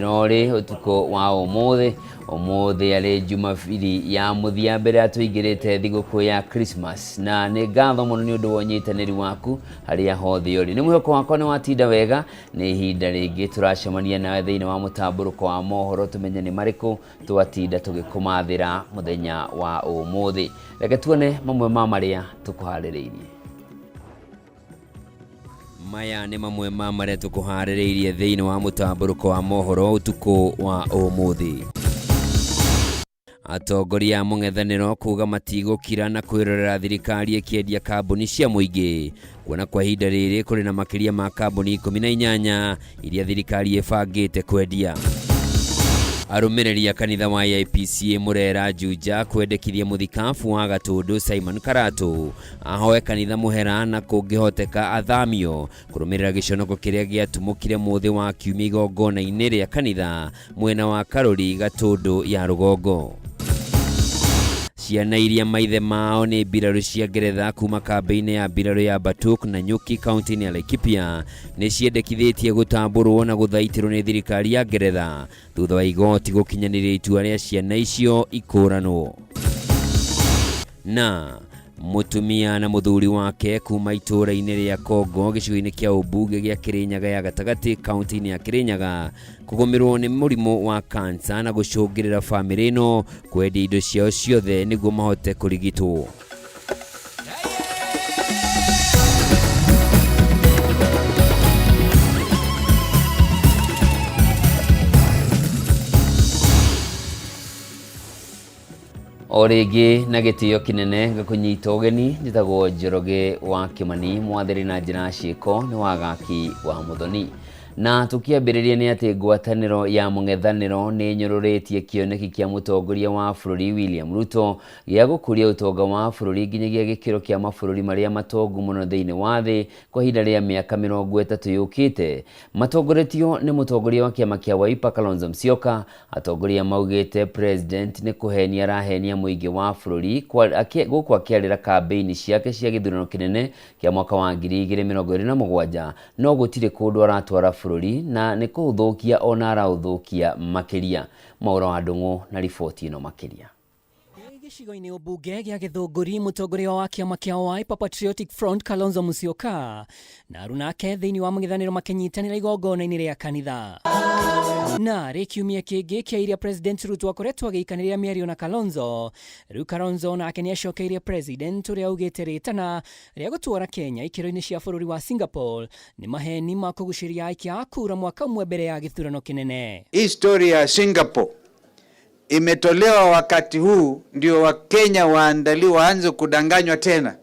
Rĩ ũtukũ wa ũmũthĩ ũmũthĩ arĩ Jumapili ya mũthia mbere ya tũingĩrĩte thigũkũ ya Christmas, na nĩ ngatho mũno nĩ ũndũ wa ũnyitanĩri waku harĩa hothe ũrĩ. Nĩ mwĩhoko wakwa nĩ watinda wega. Nĩ ihinda rĩngĩ tũracemania nawe thĩinĩ wa mũtambũrũko wa mohoro, tũmenye nĩ marĩkũ twatinda tũgĩkũmathĩra mũthenya wa ũmũthĩ. Reke tuone mamwe ma marĩa tũkũharĩrĩirie. Maya nĩ mamwe ma marĩa tũkũharĩrĩirie thĩinĩ wa mũtambũrũko wa mohoro ũtukũ wa ũmũthĩ. Atongoria a mũng'ethanĩro kuga matigũkira na kwĩrorera thirikari ĩkĩendia kambuni cia mũingĩ, kuona kwa ihinda rĩrĩ kũrĩ na makĩria ma kambuni 18 iria thirikari ĩbangĩte kwendia. Arũmĩrĩri a kanitha wa AIPCA Murera Juja kwendekithia mũthikabu wa Gatũndũ Simon Karatũ ahoe kanitha mũhera na kũngĩhoteka athamio kũrũmĩrĩra gĩconoko kĩrĩa gĩatumũkire mũthĩ wa kiumia igongona-inĩ rĩa kanitha mwena wa Karũri Gatũndũ ya rũgongo. Ciana iria maithe mao nĩ mbirarũ cia Ngeretha kuma kambĩ-inĩ ya mbirarũ ya Batuk na Nyuki kaunti-inĩ ya Laikipia nĩ ciendekithĩtie gũtambũrwo na gũthaitĩrwo nĩ thirikari ya Ngeretha thutha wa igoti gũkinyanĩria itua rĩa ciana icio ikũranwo. Na mũtumia na mũthuri wake kuma itũũra-inĩ rĩa Kongo gĩcigo-inĩ kĩa ũmbunge gĩa Kĩrĩnyaga ya gatagatĩ kaunti-inĩ ya Kĩrĩnyaga kũgũmĩrwo nĩ mũrimũ wa kansa na gũcũngĩrĩra bamĩrĩ ĩno kwendia indo ciao ciothe nĩguo mahote kũrigitwo. O rĩngĩ na gĩtĩo kĩnene ngakũnyita ũgeni, njĩtagwo Njoroge wa Kĩmani, mwathĩri na njĩra ya ciĩko nĩ wagaki wa Mũthoni. Na tũkĩambĩrĩria nĩ atĩ ngwatanĩro ya mũng'ethanĩro nĩ ĩnyũrũrĩtie kĩoneki kĩa mũtongoria wa bũrũri William Ruto gĩa gũkũria ũtonga wa bũrũri nginyagia gĩkĩro kĩa mabũrũri marĩa matongu mũno thĩinĩ wa thĩ kwa ihinda rĩa mĩaka 30 yũkĩte. Matongoretio nĩ mũtongoria wa kĩama kĩa Wiper Kalonzo Musyoka, atongoria maugĩte President nĩ kũhenia arahenia mũingĩ wa bũrũri gũkũ akĩarĩra kambĩini ciake cia gĩthurano kĩnene kĩa mwaka wa 2027, no gũtirĩ kũndũ aratwara bũrũri na nĩ kũũthũkia ona araũthũkia makĩria. Mwaũra wa Ndũng'ũ na riboti ĩno makĩria. Gĩcigo-inĩ ũmbunge gĩa Gĩthũngũri, mũtongoria wa kĩama kĩa Wiper Patriotic Front Kalonzo Musyoka na aruna ake thĩinĩ wa mũng'ethanĩro makĩnyitanĩra igongona-inĩ rĩa kanitha. Na rĩ kiumia kĩngĩ kĩa iria President Ruto akoretwo agĩikanĩria mĩario na Kalonzo, rĩu Kalonzo nake nĩ acokeirie President ũrĩa augĩte rĩtana rĩa gũtwara Kenya ikĩro-inĩ cia bũrũri wa Singapore nĩ maheni ma kũgucĩria aikia a kura mwaka ũmwe mbere ya gĩthurano kĩnene. Hii story ya Singapore imetolewa wakati huu ndio Wakenya waandaliwa waanze kudanganywa tena.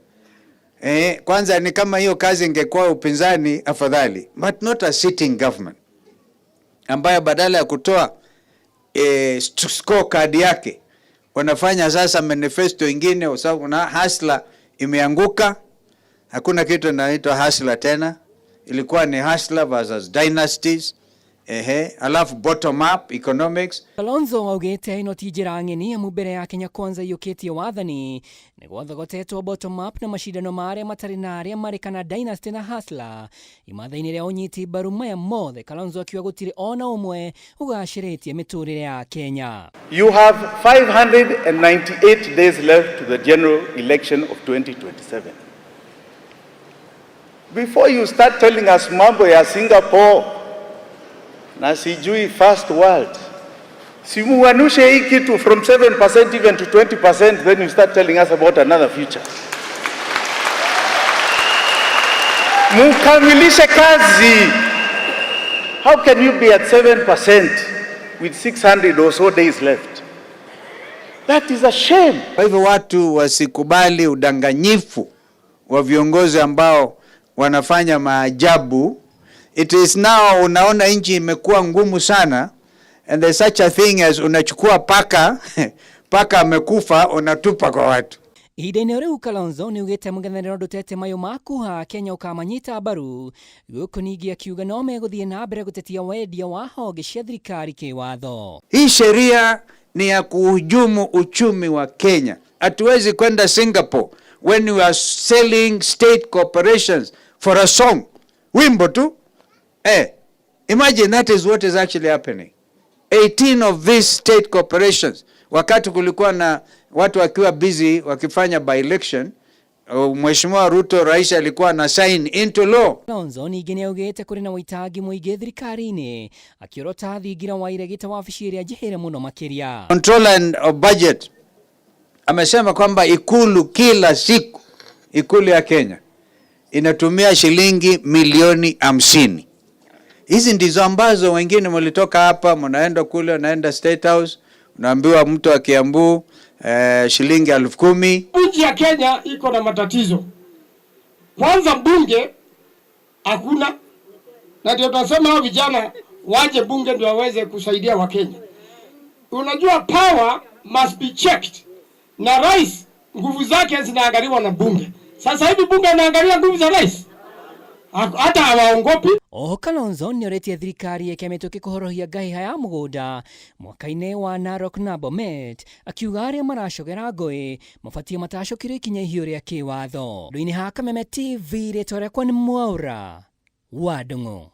Kwanza ni kama hiyo kazi ingekuwa upinzani afadhali, but not a sitting government ambayo badala ya kutoa scorecard yake wanafanya sasa manifesto ingine, kwa sababu na hustler imeanguka. Hakuna kitu inaitwa hustler tena, ilikuwa ni hustler versus dynasties. Ehe, alafu bottom up economics. Kalonzo augĩte ĩno ti njĩra ng'eni amu mbere ya Kenya Kwanza iyũkĩtie wathani nĩ gwathogotetwo bottom up na macindano ma arĩa matarĩ na arĩa marĩ kana dynasty na hustler imatha-inĩ rĩa ũnyiti mbaru maya mothe. Kalonzo akiuga gũtirĩ ona ũmwe ũgacĩrĩtie mĩtũrĩre ya Kenya. You have 598 days left to the general election of 2027. Before you start telling us mambo ya Singapore na sijui first world, simuanushe hii kitu from 7% even to 20%, then you start telling us about another future. Mukamilishe kazi. How can you be at 7% with 600 or so days left? That is a shame. Kwa hivyo watu wasikubali udanganyifu wa viongozi ambao wanafanya maajabu. It is now unaona nchi imekuwa ngumu sana, and there's such a thing as unachukua paka paka amekufa unatupa kwa watu. Ihinda-inĩ rĩu Kalonzo nĩ augĩte mũng'ethanĩro ndũtete mayũ makuha Kenya ũkamanyita mbaru, gũkũ ningĩ akiuga no megũthiĩ na mbere gũtetia wendia wa honge cia thirikari kĩwatho. Hii sheria ni ya kuhujumu uchumi wa Kenya. Hatuwezi kwenda Singapore when we are selling state corporations for a song. Wimbo tu. Imagine that is what is actually happening. 18 of these state corporations, wakati kulikuwa na watu wakiwa busy wakifanya by election, Mheshimiwa Ruto rais alikuwa na sign into law. Kalonzo ningĩ nĩaugĩte kũrĩ na wũitangi mũingĩ thirikari-inĩ, akĩorota thingira wa iregi ta wabici ĩrĩa njihĩre mũno makĩria. Controller of budget amesema kwamba Ikulu kila siku, Ikulu ya Kenya inatumia shilingi milioni 50. Hizi ndizo ambazo wengine mlitoka hapa mnaenda kule, unaenda State House, unaambiwa mtu wa Kiambu shilingi 10,000. Nchi ya Kenya iko na matatizo. Kwanza bunge hakuna, na ndio tunasema hao vijana waje bunge ndio waweze kusaidia Wakenya. Unajua, power must be checked, na rais nguvu zake zinaangaliwa na bunge. Sasa hivi bunge anaangalia nguvu za rais, hata hawaongopi. Oho Kalonzo nĩorĩtie thirikari ĩke mĩtũkĩ kũhorohia ngahĩha ya mũgũnda mwaka-inĩ wa Narok na Bomet, akiuga arĩa maracogera ngũĩ mabatiĩ matacũkĩrio ikinya ihiũ rĩa kĩwatho. Ndũ-inĩ ha Kameme TV, rĩtwa rĩakwa nĩ Mwaũra wa Ndung'u.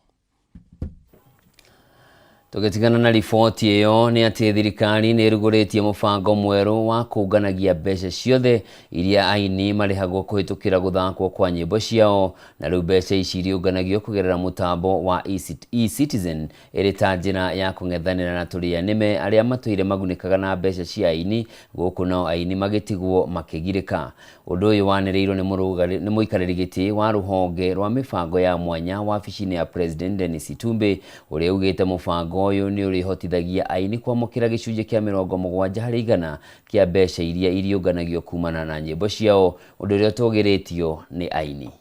Tũgĩtigana na riboti ĩyo nĩ atĩ thirikari nĩ ĩrugũrĩtie mũbango mwerũ wa kũnganagia mbeca ciothe iria aini marĩhagwo kũhĩtũkĩra gũthakwo kwa nyĩmbo ciao, na rĩu mbeca ici iriũnganagio kũgerera mũtambo wa eCitizen ĩrĩ ta njĩra ya kũng'ethanĩra na tũrĩa nĩme arĩa matũire magunĩkaga na mbeca cia aini gũkũ nao aini magĩtigwo makĩgirĩka. Ũndũ ũyũ wanĩrĩirwo nĩ mũikarĩri gĩtĩ wa rũhonge rwa mĩbango ya mwanya wabici-inĩ ya President Dennis Itumbi, ũrĩa ugĩte mũbango ũyũ nĩ ũrĩhotithagia aini kwamũkĩra gĩcunjĩ kĩa 70% kĩa mbeca iria iriũnganagio kumana na nyĩmbo ciao, ũndũ ũrĩa ũtũgĩrĩtio nĩ aini.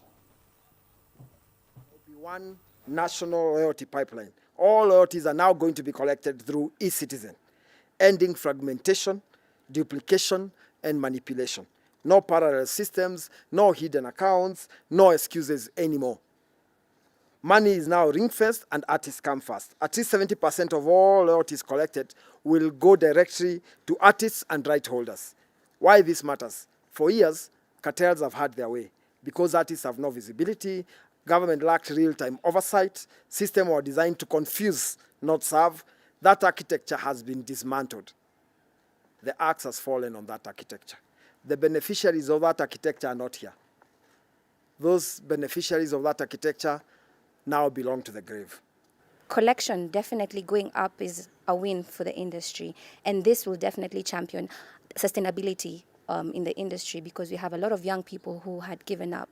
One national royalty pipeline. All royalties are now going to be collected through eCitizen, ending fragmentation, duplication, and manipulation. No parallel systems, no hidden accounts, no excuses anymore. Money is now ring-fenced and artists come first. At least 70% of all royalties collected will go directly to artists and right holders. Why this matters? For years, cartels have had their way. Because artists have no visibility, government lacked real-time oversight, systems were designed to confuse, not serve. That architecture has been dismantled. The axe has fallen on that architecture. The beneficiaries of that architecture are not here. Those beneficiaries of that architecture now belong to the grave. Collection definitely going up is a win for the industry, and this will definitely champion sustainability in the industry, because we have a lot of young people who had given up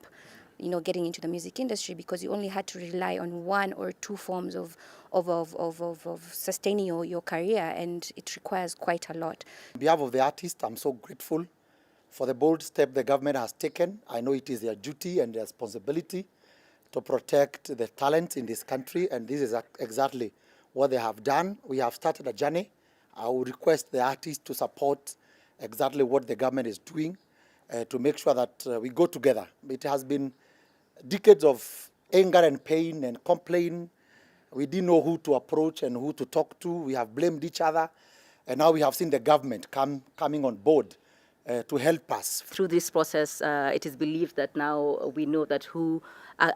getting into the music industry because you only had to rely on one or two forms of sustaining your career, and it requires quite a lot. On behalf of the artists, I'm so grateful for the bold step the government has taken. I know it is their duty and their responsibility to protect the talent in this country, and this is exactly what they have done. We have started a journey. I would request the artists to support exactly what the government is doing to make sure that we go together. It has been decades of anger and pain and complaint. We didn't know who to approach and who to talk to. We have blamed each other. And now we have seen the government coming on board to help us. Through this process, it is believed that now we know that who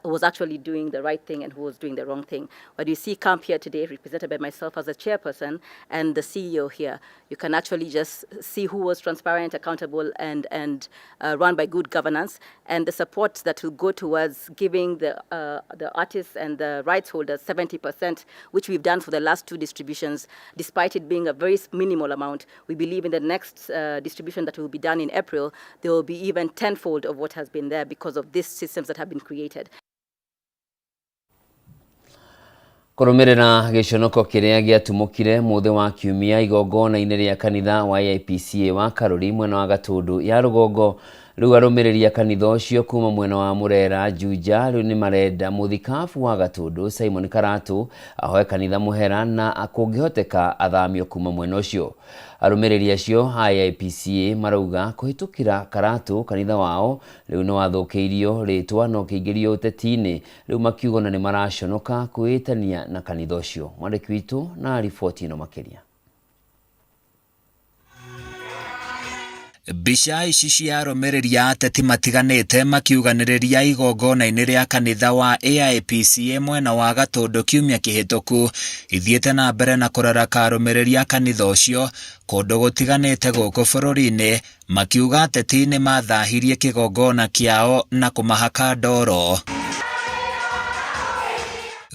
was actually doing the right thing and who was doing the wrong thing. But you see KAMP here today, represented by myself as a chairperson and the CEO here. You can actually just see who was transparent, accountable, and run by good governance, and the support that will go towards giving the artists and the rights holders 70%, which we've done for the last two distributions, despite it being a very minimal amount. We believe in the next distribution that will be done in April, there will be even tenfold of what has been there because of these systems that have been created. Kũrũmĩrĩra gĩconoko kĩrĩa gĩatumũkire mũthĩ wa kiumia igongona-inĩ rĩa kanitha wa AIPCA wa Karũri mwena wa Gatũndũ ya rũgongo, rĩu arũmĩrĩri a kanitha ũcio kuma mwena wa Mũrera Juja rĩu nĩ marenda mũthikabu wa Gatũndũ Simon Karatũ ahoe kanitha mũhera na kũngĩhoteka athamio kuma mwena ũcio. Arũmĩrĩri acio a AIPCA marauga kũhĩtũkĩra Karatũ kanitha wao rĩu nĩ wathũkĩirio rĩtwa na ũkĩingĩrio ũteti-inĩ, rĩu makiuga ona nĩ maraconoka kwĩĩtania na kanitha ũcio. Mwandĩki witũ na riboti ĩno makĩria. Mbica ici cia arũmĩrĩri a ateti matiganĩte makiuganĩrĩria igongona-inĩ rĩa kanitha wa AIPCA mwena wa Gatũndũ kiumia kĩhĩtũku ithiĩte na mbere na kũraraka arũmĩrĩri a kanitha ũcio kũndũ gũtiganĩte gũkũ bũrũri-inĩ makiuga ateti nĩ mathahirie kĩgongona kĩao na kũmahaka ndoro.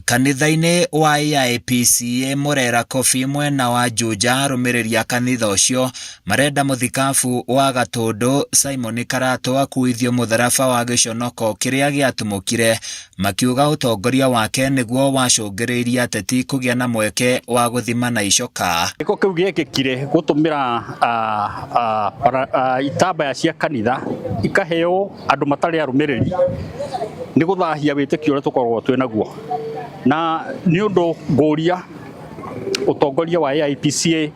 Kanitha-inĩ wa AIPCA Murera Coffee mwena wa Juja arũmĩrĩri a kanitha ũcio marenda mũthikabu wa Gatũndũ Simon Karatũ akuithio mũtharaba wa gĩconoko kĩrĩa gĩatumũkire makiuga ũtongoria wake nĩguo wacũngĩrĩirie ateti kũgĩa na mweke wa gũthima na icoka. Gĩko kĩu gĩekĩkire gũtũmĩra itambaya cia kanitha ikaheo andũ matarĩ arũmĩrĩri nĩ gũthahia wĩtĩkio ũrĩa tũkoragwo twĩ naguo. Na nĩ ũndũ ngũria ũtongoria wa AIPCA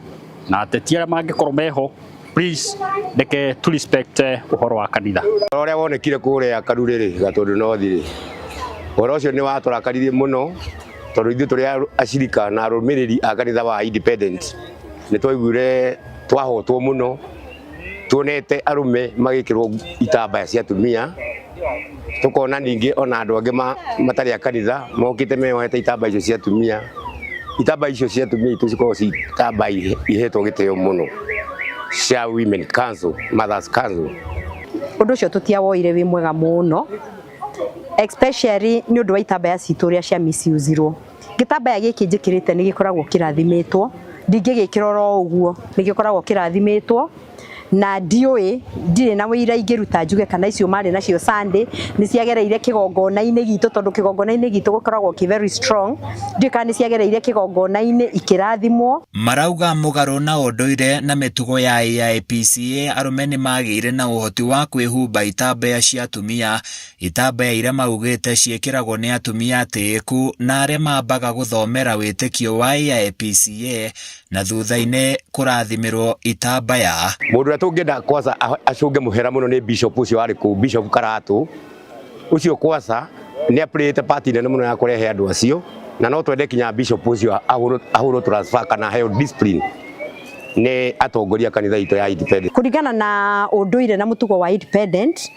na ateti arĩa mangĩkorwo meho, please reke tu respect ũhoro wa kanitha. Ũrĩa wonekire kũrĩa Karurĩ Gatũndũ North rĩ, ũhoro ũcio nĩ watũrakaririe mũno tondũ ithuĩ tũrĩ acirika na arũmĩrĩri a kanitha wa Independent nĩ twaiguire twahotwo mũno tuonete arũme magĩkĩrwo itambaya cia atumia, tukona ningĩ ona andũ angĩ matarĩ a kanitha mokĩte meyohete itambaya icio cia atumia. Itambaya icio cia atumia itũ cikoragwo ci itambaya ihetwo gĩtĩo mũno cia Women Council, Mothers Council. Ũndũ ũcio tũtiawoire wĩ mwega mũno, especially nĩ ũndũ wa itambaya citũ ũrĩa cia misuse-irwo. Gĩtambaya gĩkĩ njĩkĩrĩte nĩ gĩkoragwo kĩrathimĩtwo, ndingĩgĩkĩra oro ũguo, nĩ gĩkoragwo kĩrathimĩtwo na ndiũĩ, ndirĩ na wĩira ingĩruta njuge kana icio marĩ nacio Sunday nĩ ciagereire kĩgongona-inĩ gitũ, tondũ kĩgongona-inĩ gitũ gũkoragwo kĩ very strong, ndiũĩ kana nĩ ciagereire kĩgongona-inĩ ikĩrathimwo. Marauga mũgarũ na ũndũire na mĩtugo ya AIPCA arũme nĩ magĩire na ũhoti wa kwĩhumba itambaya cia atumia, itambaya iria maugĩte ciĩkĩragwo nĩ atumia atĩĩku na arĩa mambaga gũthomera wĩtĩkio wa AIPCA na thutha-inĩ kũrathimĩrwo itambaya. Mũndũ ũrĩa tũngĩenda kwaca acũnge mũhera mũno nĩ bishop ũcio warĩ kũu, Bishop Karatũ ũcio kwaca nĩ aplayĩte part nene mũno ya kũrehe andũ acio, na no twende kinya bishop ũcio ahũrwo transfer kana aheo discipline nĩ atongoria kanitha itũ ya Independent. Kũringana na ũndũire na mũtugo wa Independent,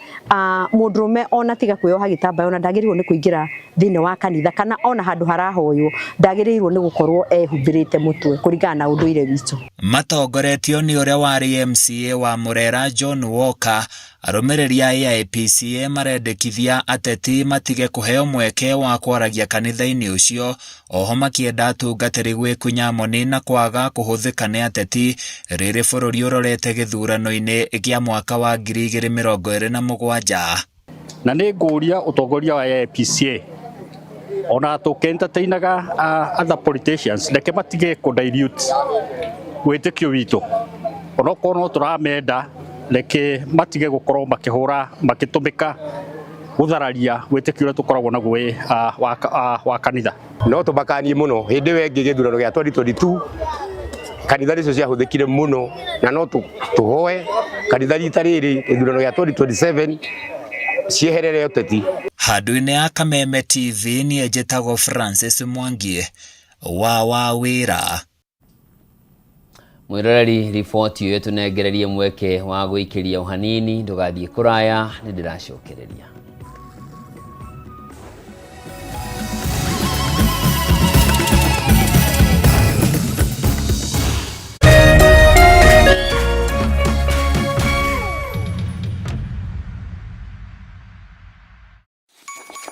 mũndũrũme ona tiga kwĩyoha gĩtambaya ona ndagĩrĩirwo nĩ kũingĩra thĩinĩ wa kanitha kana ona handũ harahoywo ndagĩrĩirwo nĩ gũkorwo ehumbĩrĩte mũtwe kũringana na ũndũire witũ. Matongoretio nĩ ũrĩa warĩ MCA wa Murera John Walker, arũmĩrĩri a AIPCA marendekithia ateti matige kũheo mweke wa kwaragia kanitha-inĩ ũcio, oho makĩenda atungatĩri gwĩkunya moni na kwaga kũhũthĩka nĩ ateti rĩrĩ bũrũri ũrorete gĩthurano-inĩ kĩa mwaka wa 2027. Na nĩ ngũria ũtongoria wa AIPCA ona tũkĩ-entertainaga other politicians reke matige kũ dilute wĩtĩkio witũ, onokorwo no tũramenda reke matige gũkorwo makĩhũra makĩtũmĩka gũthararia wĩtĩkio ũrĩa tũkoragwo naguo wa kanitha. No tũmakanie mũno hĩndĩ ĩyo ĩngĩ gĩthurano gĩa 2022 kanitha nicio ciahũthĩkire mũno, na no tũhoe kanitha rita rĩrĩ gĩthurano gĩa 2027 cieherere ũteti. Handũ-inĩ ya Kameme TV niĩ njĩtagwo Francis Mwangi wa wĩra. Mwĩroreri, riboti ĩyo tũnengererie mweke wa gũikĩria ũhanini, ndũgathiĩ kũraya, nĩ ndĩracokereria.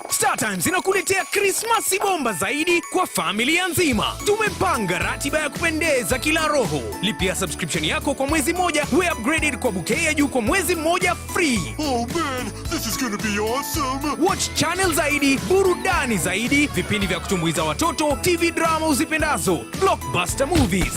StarTimes inakuletea Krismasi bomba zaidi kwa familia nzima. Tumepanga ratiba ya kupendeza kila roho. Lipia subscription yako kwa mwezi mmoja, we upgraded kwa bouquet ya juu kwa mwezi mmoja free. Oh man, this is gonna be awesome. Watch channel zaidi, burudani zaidi, vipindi vya kutumbuiza watoto, TV drama uzipendazo, blockbuster movies,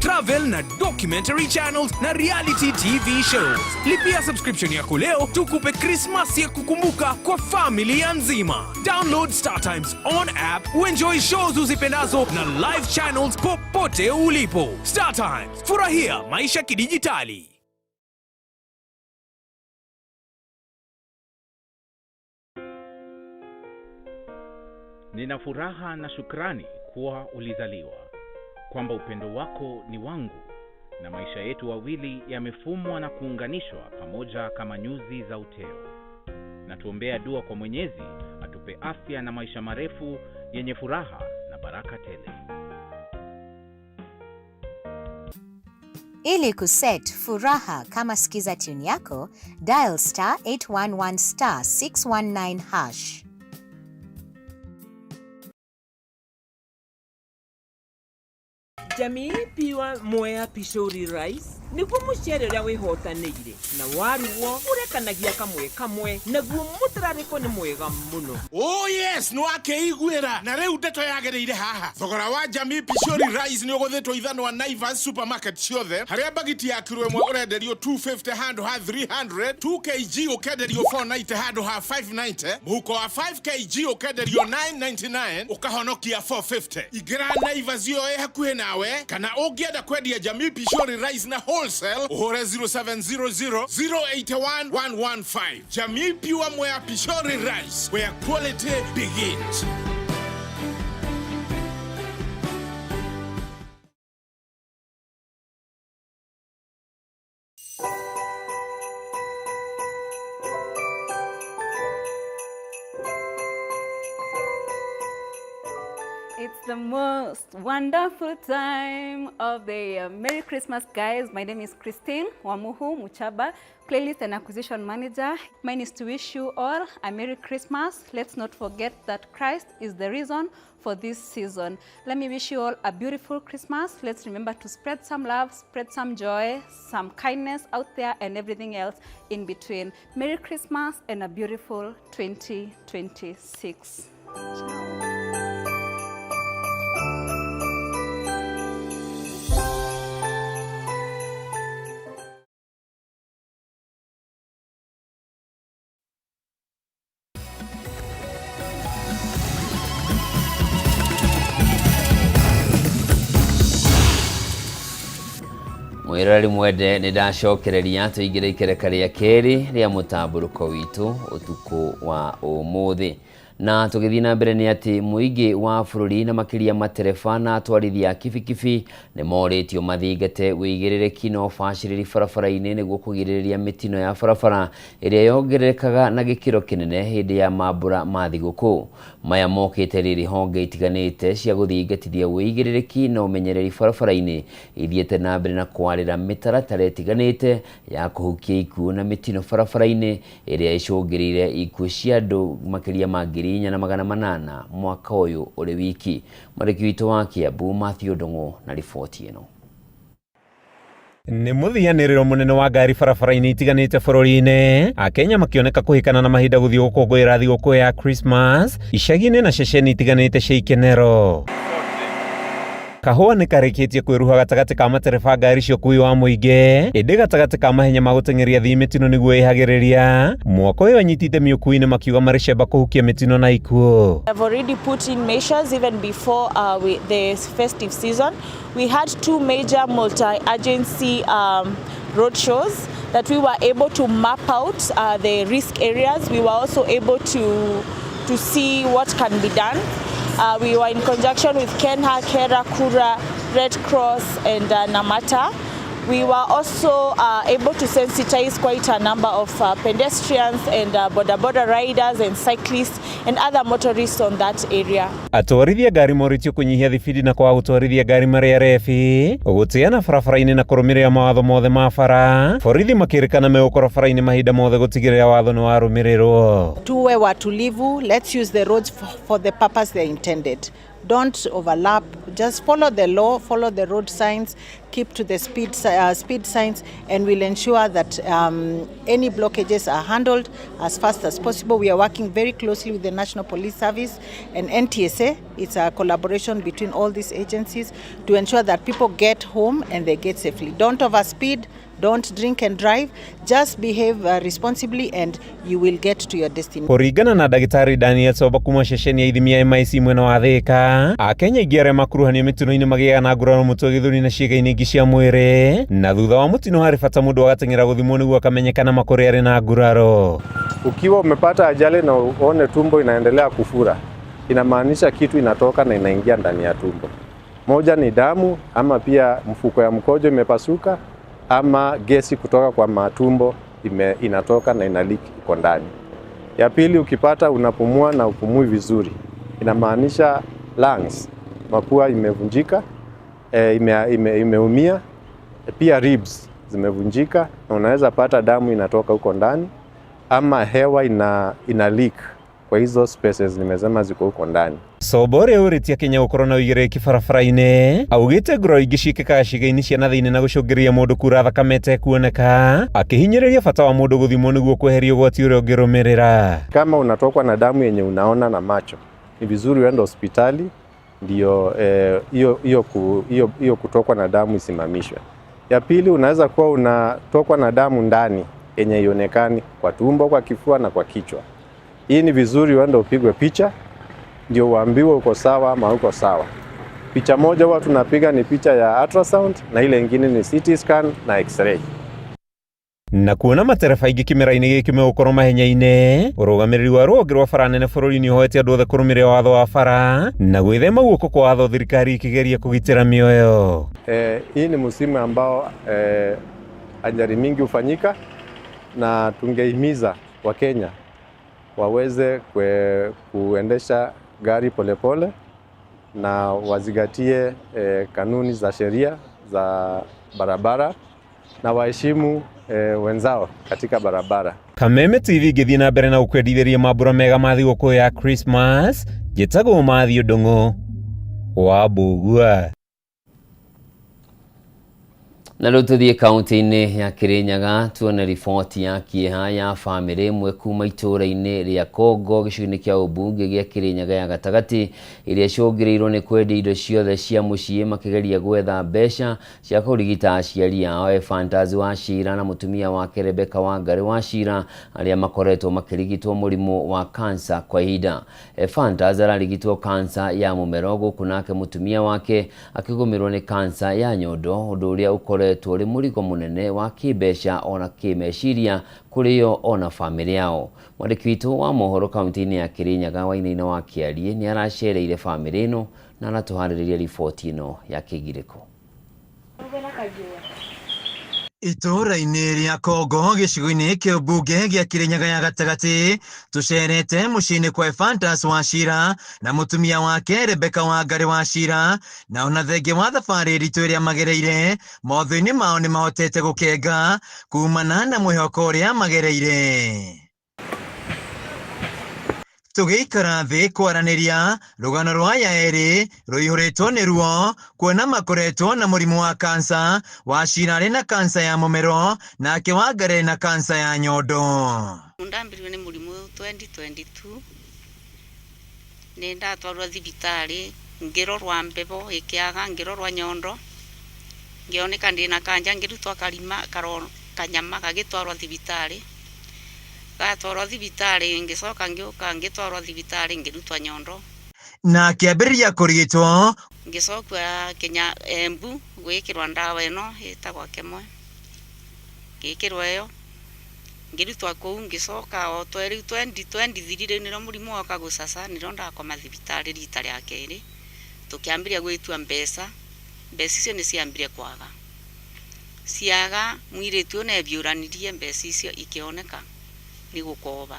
travel na documentary channels na reality TV shows. Lipia subscription yako leo tukupe Christmas ya kukumbuka kwa familia nzima. Download StarTimes on app, uenjoy shows uzipendazo na live channels popote ulipo. StarTimes, furahia maisha kidijitali. Nina furaha na shukrani kuwa ulizaliwa, kwamba upendo wako ni wangu Na maisha yetu wawili yamefumwa na kuunganishwa pamoja kama nyuzi za uteo. Na tuombea dua kwa Mwenyezi atupe afya na maisha marefu yenye furaha na baraka tele. Ili kuset furaha kama skiza tune yako, dial star 811 star 619 hash. Jamii Pure Mwea Pishori Rice nĩguo mũcere ũrĩa wĩhotanĩire na warugwo ũrekanagia kamwe kamwe naguo mũtararĩko nĩ mwega mũno. Oh yes, nĩ wakeiguĩra na rĩu ndeto yagĩrĩire haha. Thogora wa Jamii Pishori Rice nĩ ũgũthĩtwo ithanwa Naivas supermarket ciothe, harĩa bagiti ya kiro ĩmwe ũrenderio 250 handũ ha 300, 2 kg ũkenderio 490 handũ ha 590, mũhuko wa 5 kg ũkenderio 999 ũkahonokia 450. Ingĩra Naivas ĩyo ĩ hakuhĩ nawe, kana ũngĩenda kwendia Jamii Pishori Rice na wholesale ũhũre 0700 081 115. Jamii Pure Mwea Pishori Rice, where quality begins. It's the most wonderful time of the year. Merry Christmas, guys. My name is Christine Wamuhu Muchaba, Playlist and Acquisition Manager. Mine is to wish you all a Merry Christmas. Let's not forget that Christ is the reason for this season. Let me wish you all a beautiful Christmas. Let's remember to spread some love, spread some joy, some kindness out there, and everything else in between. Merry Christmas and a beautiful 2026. Ciao. Mwĩroreri mwende, nĩ ndacokereria tũingĩre ikereka rĩa kerĩ rĩa mũtambũrũko witũ ũtukũ wa ũmũthĩ. Na tũgĩthiĩ na mbere nĩ atĩ mũingĩ wa bũrũri na makĩria matereba na atwarithia a kibikibi nĩ morĩtio mathingate wĩigĩrĩrĩki na ũbacĩrĩri barabara-inĩ nĩguo kũgirĩrĩria mĩtino ya barabara ĩrĩa yongererekaga na gĩkĩro kĩnene hĩndĩ ya mambũra ma thigũkũ. Maya mokĩte rĩrĩ honge itiganĩte cia gũthingatithia wĩigĩrĩrĩki na ũmenyereri barabara-inĩ ithiĩte na mbere na kwarĩra mĩtaratara ĩtiganĩte ya kũhukia ikuũ na mĩtino barabara-inĩ ĩrĩa ĩcũngĩrĩire ikuũ cia andũ makĩria ma 4800 mwaka ũyũ ũrĩ wiki. Mwandĩki witũ wa Kiambu Mathew Ndung'u na riboti ĩno. Nĩ mũthianĩrĩro mũnene wa ngari barabara-inĩ itiganĩte bũrũri-inĩ, Akenya makĩoneka kũhĩkana na mahinda gũthiĩ gũkũngũĩra thigũkũ ya Christmas icagi-inĩ na ceceni itiganĩte cia ikenero. Kahũa nĩ karĩkĩtie kwĩruha gatagatĩ ka matereba ngari cia ũkuui wa mũingĩ, ĩndĩ gatagatĩ ka mahenya ma gũteng'eria thii mĩtino nĩguo ĩhagĩrĩria. Mwaka ũyũ anyiti itemi ũkuui-inĩ makiuga marĩ cemba kũhukia mĩtino na ikuũ. I've already put in measures even before the festive season. We had two major multi-agency road shows that we were able to map out the risk areas. We were also able to see what can be done. We were in conjunction with Kenha, Kera, Kura, Red Cross and Namata. We were also able to sensitize quite a number of pedestrians and boda boda riders and cyclists and other motorists on that area. Atwarithia ngari morĩtio kũnyihia thibindi na kwaga gũtwarithia ngari marĩ arebi, gũtĩana barabara-inĩ na kũrũmĩrĩra mawatho mothe ma bara. Borithi makĩrĩkana megũkorwo bara-inĩ mahinda mothe gũtigĩrĩra watho nĩ warũmĩrĩrwo. Tuwe watulivu, let's use the roads for the purpose they're intended. Don't overlap, just follow the law, follow the road signs, keep to the speed signs, and we'll ensure that any blockages are handled as fast as possible. We are working very closely with the National Police Service and NTSA. It's a collaboration between all these agencies to ensure that people get home and they get safely. Don't overspeed, don't drink and drive, just behave responsibly and you will get to your destination. Kũringana na ndagĩtarĩ Daniel Soba kuma ceceni ya ithimi ya MIC mwena wa Thĩka, Akenya aingĩ arĩa makuruhanio mĩtino-inĩ magĩaga na nguraro mũtwe, gĩthũri na ciĩga-inĩ ingĩ cia mwĩrĩ, na thutha wa mũtino harĩ bata mũndũ agateng'era gũthimwo nĩguo akamenyekana makũrĩ arĩ na nguraro. Ukiwa umepata ajali na uone tumbo inaendelea kufura, inamaanisha kitu inatoka na inaingia ndani ya tumbo. Moja ni damu ama pia mfuko ya mkojo imepasuka ama gesi kutoka kwa matumbo inatoka na ina leak iko ndani. Ya pili, ukipata unapumua na upumui vizuri, inamaanisha lungs, mapua imevunjika, imeumia, pia ribs zimevunjika na unaweza pata damu inatoka huko ndani ama hewa ina leak kwa hizo spaces nimesema ziko huko ndani. Cobo ũrĩa ũrĩtie Kenya gũkorwo na ũigĩrĩrĩki barabara-inĩ augĩte nguraro ingĩ ciĩkĩkaga ciĩga-inĩ cia na thĩinĩ na gũcũngĩrĩria mũndũ kura thakame ĩtekuoneka, akĩhinyĩrĩria bata wa mũndũ gũthimwo nĩguo kweheria ũgwati ũrĩa ũngĩrũmĩrĩra. Kama unatokwa na damu yenye unaona na macho, ni vizuri uende hospitali ndio hiyo kutokwa na damu isimamishwe. Ya pili, unaweza kuwa unatokwa na damu ndani yenye ionekani kwa tumbo, kwa kifua na kwa kichwa. Hii ni vizuri uende upigwe picha ndio uambiwe uko sawa ama uko sawa. Picha moja huwa tunapiga ni picha ya ultrasound na ile ingine ni CT scan na x-ray. Na kuona matereba aingĩ kĩmera-inĩ gĩkĩ megũkorwo mahenya-inĩ, ũrũgamĩrĩri wa rũhonge rwa bara nene bũrũri-inĩ ũhoete andũ othe kũrũmĩrĩra watho wa bara na gwĩthema guoko kwa watho thirikari ĩkĩgeria kũgitĩra mĩoyo. Hii ni msimu ambao ajali mingi hufanyika na tungehimiza Wakenya waweze kuendesha gari polepole na wazingatie kanuni za sheria za barabara na waheshimu wenzao katika barabara. Kameme TV ngĩthiĩ na mbere na gũkwendithĩria mambura mega ma thigũkũ ya Christmas, njĩtagwo Matthew Ndung'u wa Mbũgua. Na rĩu tũthiĩ kaunti-inĩ ya Kirinyaga tuone riboti ya kĩeha ya bamĩrĩ ĩmwe kuma itũũra-inĩ rĩa Kongo gĩcigo-inĩ kĩa ũmbunge gĩa Kirinyaga ya gatagatĩ ĩrĩa ĩcũngĩrĩirwo nĩ kwendia indo ciothe cia mũciĩ makĩgeria gwetha mbeca cia kũrigita aciari ao Ephantus Wachira na mũtumia wake Rebecca Wangari Wachira arĩa makoretwo makĩrigitwo mũrimũ wa kansa kwa ihinda. Ephantus ararigitwo kansa ya mũmero gũkũ nake mũtumia wake akĩgũmĩrwo nĩ kansa ya nyondo, ũndũ ũrĩa ũkoretwo ũrĩ mũrigo mũnene wa kĩmbeca ona kĩmeciria kũrĩ o ona bamĩrĩ yao. Mwandĩki witũ wa mohoro kaunti-inĩ ya Kirinyaga Wainaina wa Kĩariĩ nĩ aracereire bamĩrĩ ĩno na aratũharĩrĩria riboti ĩno ya kĩgirĩko. Itũũra-inĩ rĩa Kongo gĩcigo-inĩ kĩa ũmbunge gĩa Kirinyaga ya gatagatĩ tũcerete mũciĩ-inĩ kwa Ephantus Wachira na mũtumia wake Rebecca Wangari Wachira, na ona thengia wa thabarĩ nditũ ĩrĩa magereire mothiũ-inĩ mao nĩ mahotete gũkenga kumana na mwĩhoko ũrĩa magereire. Tũgĩikara thĩ kwaranĩria rũgano rwa aya erĩ rũihũrĩtwo nĩ ruo kuona makoretwo na mũrimũ wa kansa. Wachira arĩ na kansa ya mũmero nake Wangari na kansa ya nyondo. Ndambĩrĩirio nĩ mũrimũ 2022 nĩ ndatwarwo thibitarĩ ngĩrorwa mbebo ĩkĩaga ngĩrorwa nyondo ngĩoneka ndĩna kanja ngĩrutwo karima kanyama gagĩtwarwo thibitarĩ gatwarwo thibitarĩ ngĩcoka ngĩũka ngĩtwarwo thibitarĩ ngĩrutwo nyondo na akĩambĩrĩria kũrigitwo. Ngĩcokua Kenya Embu gwĩkĩrwo ndawa ĩno ĩtagwo kemwe ngĩkĩrwo ĩyo ngĩrutwo kũu ngĩcoka o rĩu 2023 rĩu nĩrĩo mũrimũ woka gũcaca nĩrĩo ndakoma thibitarĩ rita rĩa kerĩ tũkĩambĩrĩria gwĩtua mbeca mbeca icio nĩ ciambire kwaga ciaga mũirĩtu ũyũ nĩebiũranirie mbeca icio ikĩoneka nĩ gũkoba.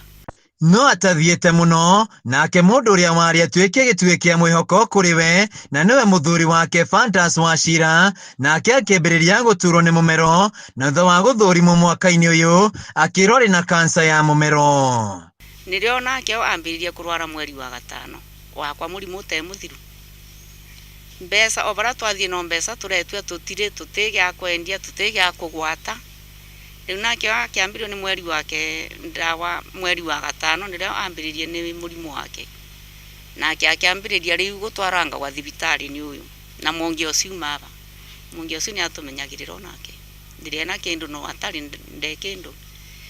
No atathiĩte mũno nake mũndũ ũrĩa warĩ atuĩke gĩtugĩ kĩa mwĩhoko kũrĩ we na nĩwe mũthuri wake Ephantus Wachira, nake akĩambĩrĩria gũturwo nĩ mũmero na thutha wa gũthũrimwo mwaka-inĩ ũyũ akĩrwo arĩ na kansa ya mũmero. Nĩrĩo nake ambĩrĩria kũrwara mweri wa gatano wakwa mũrimũ ũtarĩ mũthiru mbeca o bara twathiĩ no mbeca tũretua tũtirĩ tũtĩ gĩa kwendia tũtĩ gĩa kũgwata. Rĩu nake akĩambĩrĩrio nĩ mweri wake ndawa mweri wa gatano nĩrĩo ambĩrĩrie nĩ mũrimũ wake nake akĩambĩrĩria rĩu gũtwaranga gwa thibitarĩ nĩ ũyũ na mwongi ũcio maba mwongi ũcio nĩ atũmenyagĩrĩra onake ndirĩ na kĩndũ no atarĩ nde kĩndũ.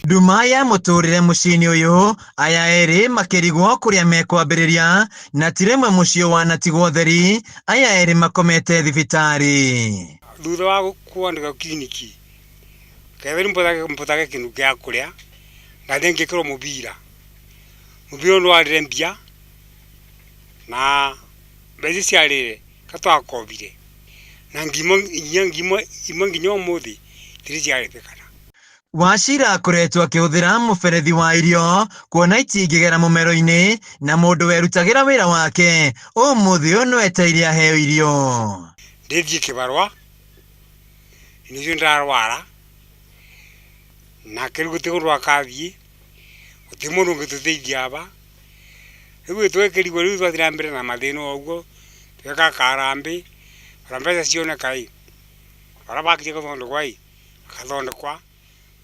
Nduma ya mũtũrĩre mũciĩ-inĩ ũyũ aya erĩ makĩrigwo kũrĩa mekwambĩrĩria na ti rĩmwe mũciĩ wanatigwo theri aya erĩ makomete thibitarĩ. Thutha wa kwandĩka kiriniki ketheri mbotage kĩndũ gĩa kũrĩa na thĩ ngĩkĩrwo mũbira mũbira ũyũ nĩwarĩre mbia na mbeca ciarĩre Katwakobire na ngimo nginya ngimo imwe nginya umuthi tiri ciarĩkana. Wachira akoretwo akĩhũthĩra mũberethi wa irio kuona itingĩgera mũmero-inĩ na mũndũ werutagĩra wĩra wake ũmũthĩ ũyũ no etereire aheo irio. Ndĩthiĩ kĩbarũa nĩcio ndarwara nake rĩu gũtirĩ ũndũ akathiĩ gũtirĩ mũndũ ũngĩtũteithia aba rĩu twekĩrigwo rĩu twathiĩ na mbere na mathĩna o ũguo tweka karambĩ ona mbeca cioneka ĩ bara bakirie gũthondekwa ĩ bakathondekwa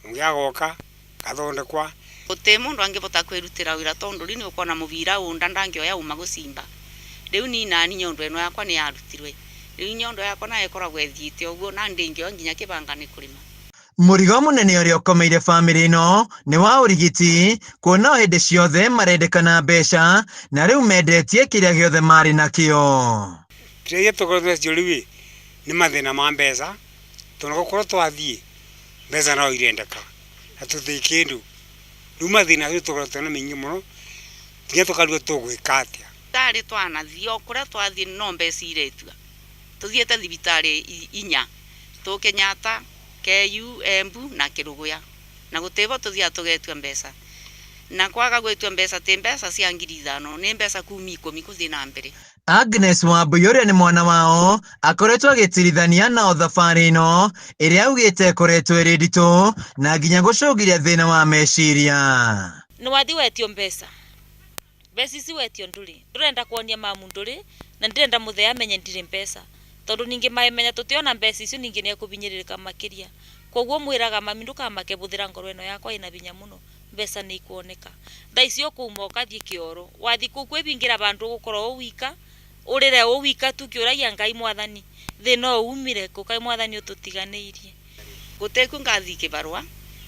ũngĩ agoka gathondekwa. Guti mundu angivota kwirutira wira tondu riu ni ukona muvira unda ndangioya uma gucimba riu ni nani nyondo ino yakwa ni yarutirwe riu nyondo yakwa nayo ikoragwo ithiite uguo na ndingioya nginya kibanga ni kurima. Mũrigo mũnene ũrĩa ũkomeire bamĩrĩ ĩno nĩ wa ũrigiti kuona o hĩndĩ ciothe marendekana mbeca na rĩu mendetie kĩrĩa gĩothe marĩ nakĩo. Kĩrĩa tũkoretwo nacio rĩu ĩ nĩ mathĩna ma mbeca tondũ gũkorwo twathiĩ mbeca no irendeka na tũtirĩ kĩndũ rĩu mathĩna acio tũkoretwo na maingĩ mũno nginya tũkarigwo tũgwĩka atĩa. Thibitarĩ twanathiĩ o kũrĩa twathiĩ no mbeca iretua tũthiĩte thibitarĩ inya tũ Kenyatta, KU, Embu na Kĩrũgũya na gũtirĩ tũthiaga tũgetua mbeca na kwaga gwĩtua mbeca ti mbeca cia 5,000 nĩ mbeca kuma 10 gũthiĩ na mbere. Agnes Wambui ũrĩa nĩ mwana wao akoretwo agĩtirithania nao thabarĩ ĩno ĩrĩa augĩte ĩkoretwo ĩrĩ nditũ na nginya gũcũngĩrĩria thĩna wa meciria. Nĩ wathi wetio mbeca mbeca ici wetio ndũrĩ ndũrenda kuonia mamu ndũrĩ na ndirenda mũthee amenye ndirĩ mbeca tondu ningi maimenya tutiona mbeca icio ningi niekubinyĩrĩrĩka makĩria koguo mwĩraga mami ndũkamake buthĩra ngoro ĩno yakwa ĩna binya mũno mbeca nĩ ikuoneka thaa icio ũkuma ũkathiĩ kĩoro wathi kũu kwĩbingĩra bandũ ũgũkorwo ũ wika ũrĩre ũ wika tu kĩũragia Ngai mwathani thĩna ũyũ umire kũ kaĩ mwathani ũtũtiganĩirie. Gũtĩku ngathiĩ kĩbarũa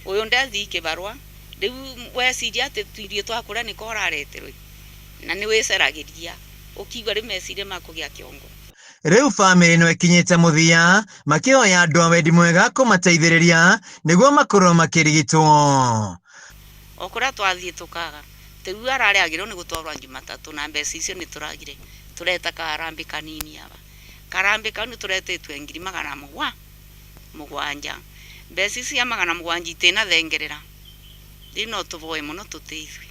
ũyũ ndathiĩ kĩbarũa rĩu weciria atĩ tuirio twakũrĩa nĩko ũrareterwo na nĩ wĩcaragĩria ũkigua rĩu meciria makũgĩa kĩongo. Rĩu bamĩrĩ ĩno ĩkinyĩte mũthia makĩhoya andũ a wendi mwega kũmateithĩrĩria nĩguo makorwo makĩrigitwo. O kũrĩa twathiĩ tũkaga rĩu ararĩagĩrĩrwo nĩ gũtwarwo Jumatatũ na mbeca icio nĩ tũragire tũreta karambĩ kanini aba karambĩ kau nĩ tũretĩtwe 700,000 mbeca ici cia 700 itinathengerera rĩu no tũvoe mũno tũteithio.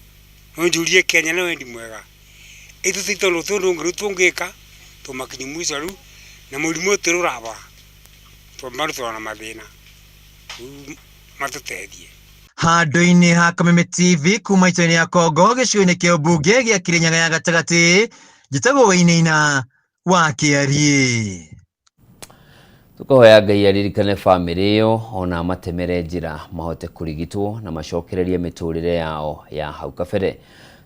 No njurie Kenya na wendi mwega ithuĩ tondũ tũndũ ũngĩ rĩu tũngĩka tũmakinyi mwico rĩu na mũrimũ ũyũ ũrabora bado tũrona mathĩna rĩu matũteithie. Handũ-inĩ ha Kameme TV kuma itũra-inĩ ya Kongo gĩcigo-inĩ kĩa ũmbunge gĩa Kĩrĩnyaga ya gatagatĩ njĩtagwo Wainaina wa Kĩariĩ. Tukahoya Ngai aririkane bamĩrĩ ĩyo ona matemere njĩra mahote kũrigitwo na macokererie mĩtũrĩre yao ya hau kabere.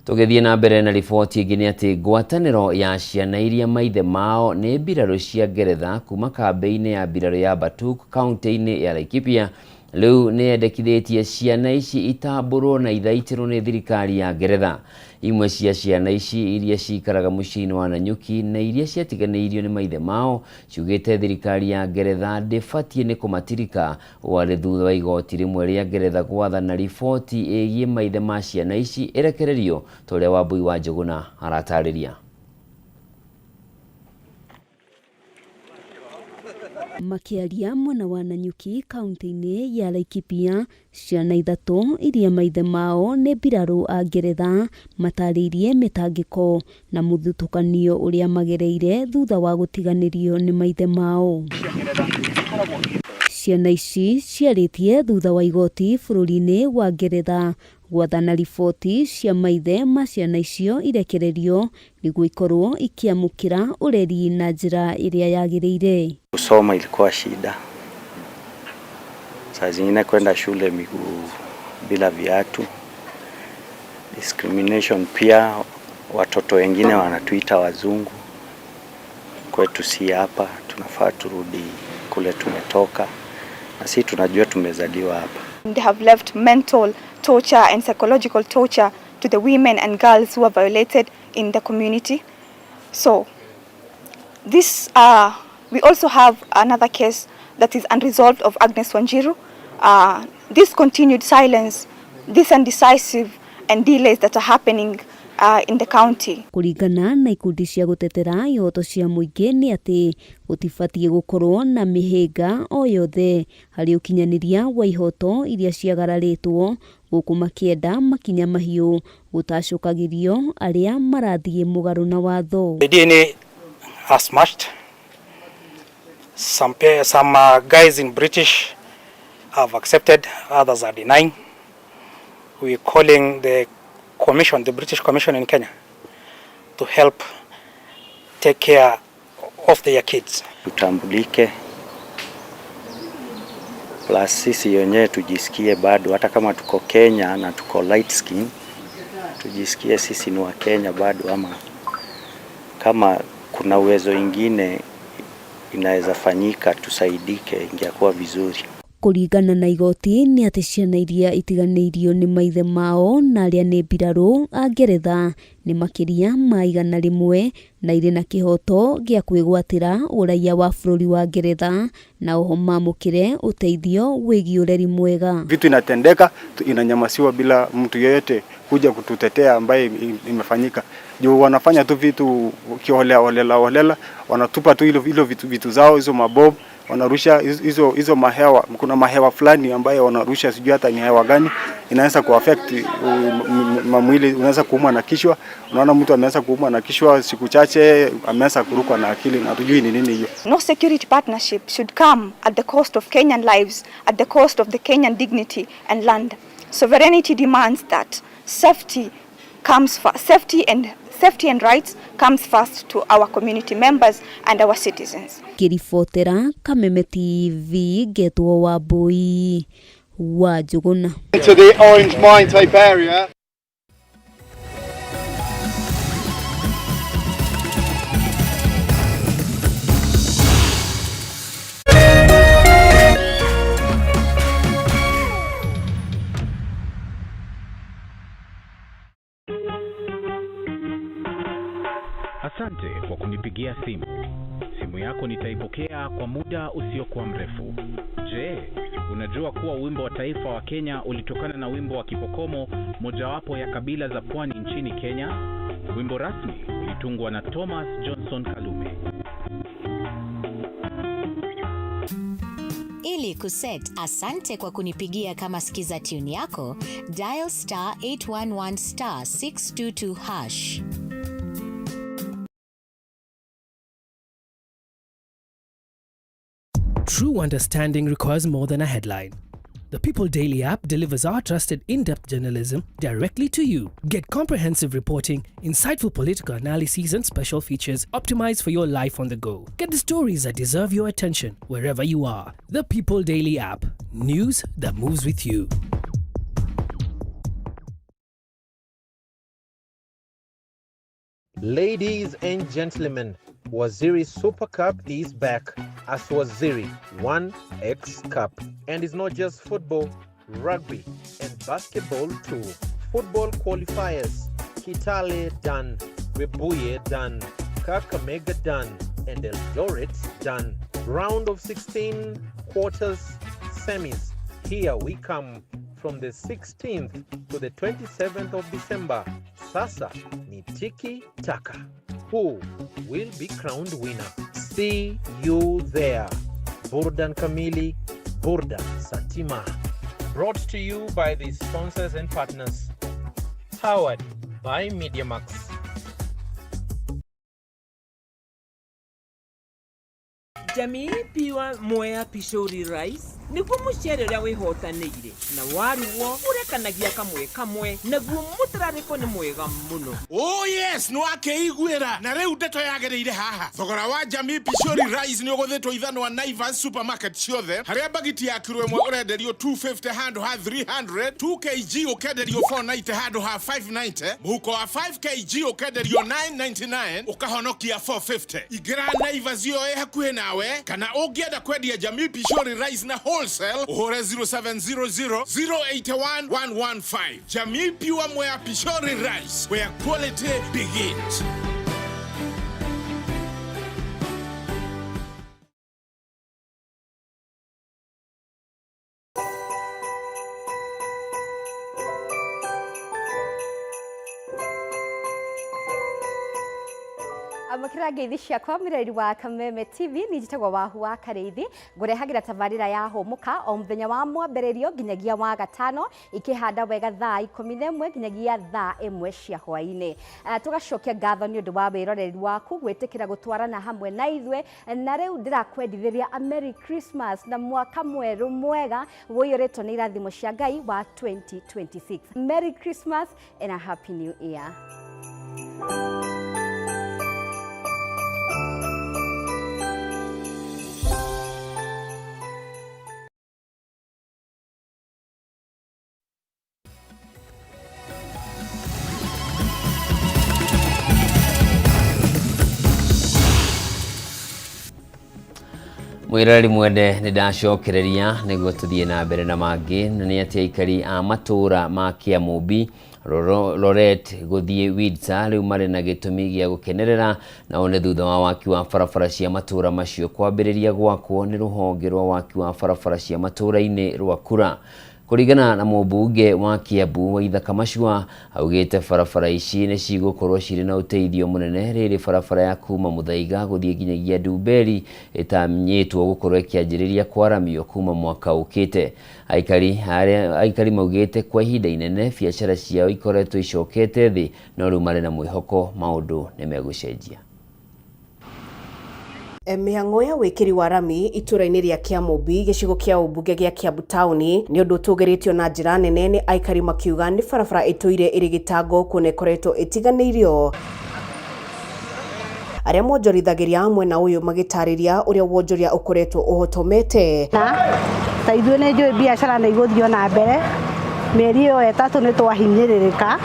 Tũgĩthiĩ na mbere na riboti ĩngĩ nĩ atĩ ngwatanĩro ya ciana iria maithe mao nĩ mbirarũ cia Ngeretha kuma kambĩ-inĩ ya mbirarũ ya Batuk kaunti-inĩ ya Laikipia rĩu nĩ yendekithĩtie ciana ici itambũrwo na ithaitĩrwo nĩ thirikari ya Ngeretha. Imwe cia ciana ici iria cikaraga mũciĩ-inĩ wa Nanyuki na iria ciatiganĩirio nĩ maithe mao ciugĩte thirikari ya Ngeretha ndĩbatiĩ nĩ kũmatirika warĩ thutha wa igoti rĩmwe rĩa Ngeretha gwathana riboti ĩgiĩ maithe ma ciana ici ĩrekererio ta ũrĩa Wambui wa Njũgũna aratarĩria. Makĩaria mwena wa Nanyuki kaunti-inĩ ya Laikipia ciana ithatũ iria maithe mao nĩ mbirarũ a Ngeretha matarĩirie mĩtangĩko na mũthutũkanio ũrĩa magereire thutha wa gũtiganĩrio nĩ maithe mao. Ciana ici ciarĩtie thutha wa igoti bũrũri-inĩ wa Ngeretha gwathana riboti cia maithe ma ciana icio irekererio nĩguo ikorwo ikĩamũkĩra ũreri na njĩra ĩrĩa yagĩrĩire. Kusoma ilikuwa shida, saa zingine kwenda shule miguu bila viatu. Discrimination pia, watoto wengine wanatuita wazungu, kwetu si hapa, tunafaa turudi kule tumetoka, na si tunajua tumezaliwa hapa. They have left mental torture and psychological torture to the women and girls who are violated in the community. So this, we also have another case that is unresolved of Agnes Wanjiru. This continued silence, this undecisive and delays that are happening in the county. Kũringana na ikundi cia gũtetera ihoto cia mũingĩ nĩ atĩ gũtibatiĩ gũkorwo na mĩhĩnga o yothe harĩ ũkinyanĩria wa ihoto iria ciagararĩtwo gũkũ makĩenda makinya mahiũ gũtacũkagĩrio arĩa marathiĩ mũgarũ na watho. The DNA has matched. Some guys in British have accepted, others are denying. We're calling the commission, the British Commission in Kenya, to help take care of their kids. Tutambulike, plus sisi wenyewe tujisikie bado, hata kama tuko Kenya na tuko light skin, tujisikie sisi ni wa Kenya bado, ama kama kuna uwezo ingine inaweza fanyika tusaidike, ingekuwa vizuri. Kũringana na igoti nĩ atĩ ciana iria itiganĩirio nĩ maithe mao na arĩa nĩ mbirarũ a Ngeretha nĩ makĩria ma 100 na irĩ na kĩhoto gĩa kwĩgwatĩra ũraiya wa bũrũri wa Ngeretha na oho mamũkĩre ũteithio wĩgiĩ ũreri mwega. Vitu inatendeka inanyamasiwa bila mtu yeyote kuja kututetea ambaye imefanyika. Juu wanafanya tu vitu kiholela holela holela, wanatupa tu hilo vitu zao hizo mabomu, wanarusha hizo mahewa. Kuna mahewa fulani ambayo wanarusha, sijui hata ni hewa gani, inaweza kuaffect mwili, unaweza kuumwa na kichwa. Unaona mtu ameanza kuumwa na kichwa siku chache ameanza kurukwa na akili na hatujui ni nini hiyo. No security partnership should come at the cost of Kenyan lives, at the cost of the Kenyan dignity and land. Sovereignty demands that safety comes first. Safety and rights comes first to our community members and our citizens. Kiribotera Kameme TV ngetwo Wambui wa Njuguna. To the Orange Mine type area. Asante kwa kunipigia simu. Simu yako nitaipokea kwa muda usiokuwa mrefu. Je, unajua kuwa wimbo wa taifa wa Kenya ulitokana na wimbo wa Kipokomo, mojawapo ya kabila za pwani nchini Kenya? Wimbo rasmi ulitungwa na Thomas Johnson Kalume. Ili kuset asante kwa kunipigia kama sikiza tune yako, dial star 811 star 622 hash. True understanding requires more than a headline. The People Daily app delivers our trusted in-depth journalism directly to you. Get comprehensive reporting, insightful political analyses, and special features optimized for your life on the go. Get the stories that deserve your attention wherever you are. The People Daily app. News that moves with you. Ladies and gentlemen, Waziri Super Cup is back as Waziri 1X Cup. And it's not just football, rugby, and basketball too. Football qualifiers, Kitale done, Webuye done, Kakamega done, and Eldoret done. Round of 16, quarters, semis. Here we come from the 16th to the 27th of December. Sasa ni tiki taka. Who will be crowned winner? See you there. Burdan Kamili, Burdan Satima. Brought to you by the sponsors and partners. Powered by MediaMax. Jamii Pure Mwea Pishori Rice niguo mucere uria wihotanĩire na warugwo urekanagia kamwe kamwe naguo mũtararĩko nĩ mwega mũno. Oh yes, nĩ wakeiguĩra na rĩu ndeto yagĩrĩire haha. Thogora wa Jamii Pishori Rice nĩ ũgũthĩtwo ithanwa Naivas supermarket ciothe, harĩa bagiti ya kiro ĩmwe ũrenderio 250 handũ ha 300, 2 kg ũkenderio 490 handũ ha 590, mũhuko wa 5 kg ũkenderio 999 ũkahonokia 450. Ingĩra Naivas yo ĩ hakuhĩ nawe, kana ũngĩenda kwendia Jamii Pishori Rice na wholesale ũhũre 0700 081 115. Jamii Pure Mwea Pishori Rice, where quality begins. Amũkĩra ngeithi ciakwa mwĩroreri wa Kameme TV, niĩ njĩtagwo Wahu wa Karĩithi, ngũrehagĩra tabarĩra ya Hũmũka o mũthenya wa mwambĩrĩrio nginyagia wa gatano, ikĩhanda wega thaa 11 nginyagia thaa 1 cia hwaĩ-inĩ. Tũgacokia ngatho nĩ ũndũ wa wĩroreri waku gwĩtĩkĩra gũtwarana hamwe na ithuĩ, na rĩu ndĩrakwendithĩria a Merry Christmas na mwaka mwerũ mwega ũiyũrĩtwo nĩ irathimo cia Ngai wa 2026. Merry Christmas and a Happy New Year. Mwĩroreri mwende, nĩ ndacokereria nĩguo tũthiĩ na mbere na mangĩ, na nĩ atĩ aikari a matũũra ma Kĩamũmbi, Loret gũthiĩ Windsor rĩu marĩ na gĩtũmi gĩa gũkenerera, na ũũ nĩ thutha wa waki wa barabara cia matũũra macio kwambĩrĩria gwakwo nĩ rũhonge rwa waki wa barabara cia matũũra-inĩ rwa Kura. Kũringana na mũmbunge wa Kiambu Waithaka Macua, augĩte barabara ici nĩ cigũkorwo cirĩ na ũteithio mũnene rĩrĩ barabara ya kuma Muthaiga gũthiĩ nginyagia Ndumberi ĩtanyĩtwo gũkorwo ĩkĩanjĩrĩria kwaramio kuma mwaka ũkĩte. Aikari arĩa aikari maugĩte kwa ihinda inene biacara ciao ikoretwo icokete thĩ, no rĩu marĩ na mwĩhoko maũndũ nĩ megũcenjia. Mĩhang'o ya wĩkĩri wa rami itũra-inĩ rĩa Kĩamũmbi gĩcigo kĩa ũmbunge gĩa Kiambu taũni nĩ ũndũ ũtũgĩrĩtio na njĩra nene nĩ aikari makiuga nĩ barabara ĩtũire ĩrĩ gĩtango kuona ĩkoretwo ĩtiganĩirio. Arĩa monjorithagĩria mwena ũyũ magĩtarĩria ũrĩa wonjoria ũkoretwo ũhotomete. Na ta ithuĩ nĩ njũĩ biacara nĩ igũthiĩ ona mbere, mĩeri ĩyo ĩtatũ nĩ twahinyĩrĩrĩka,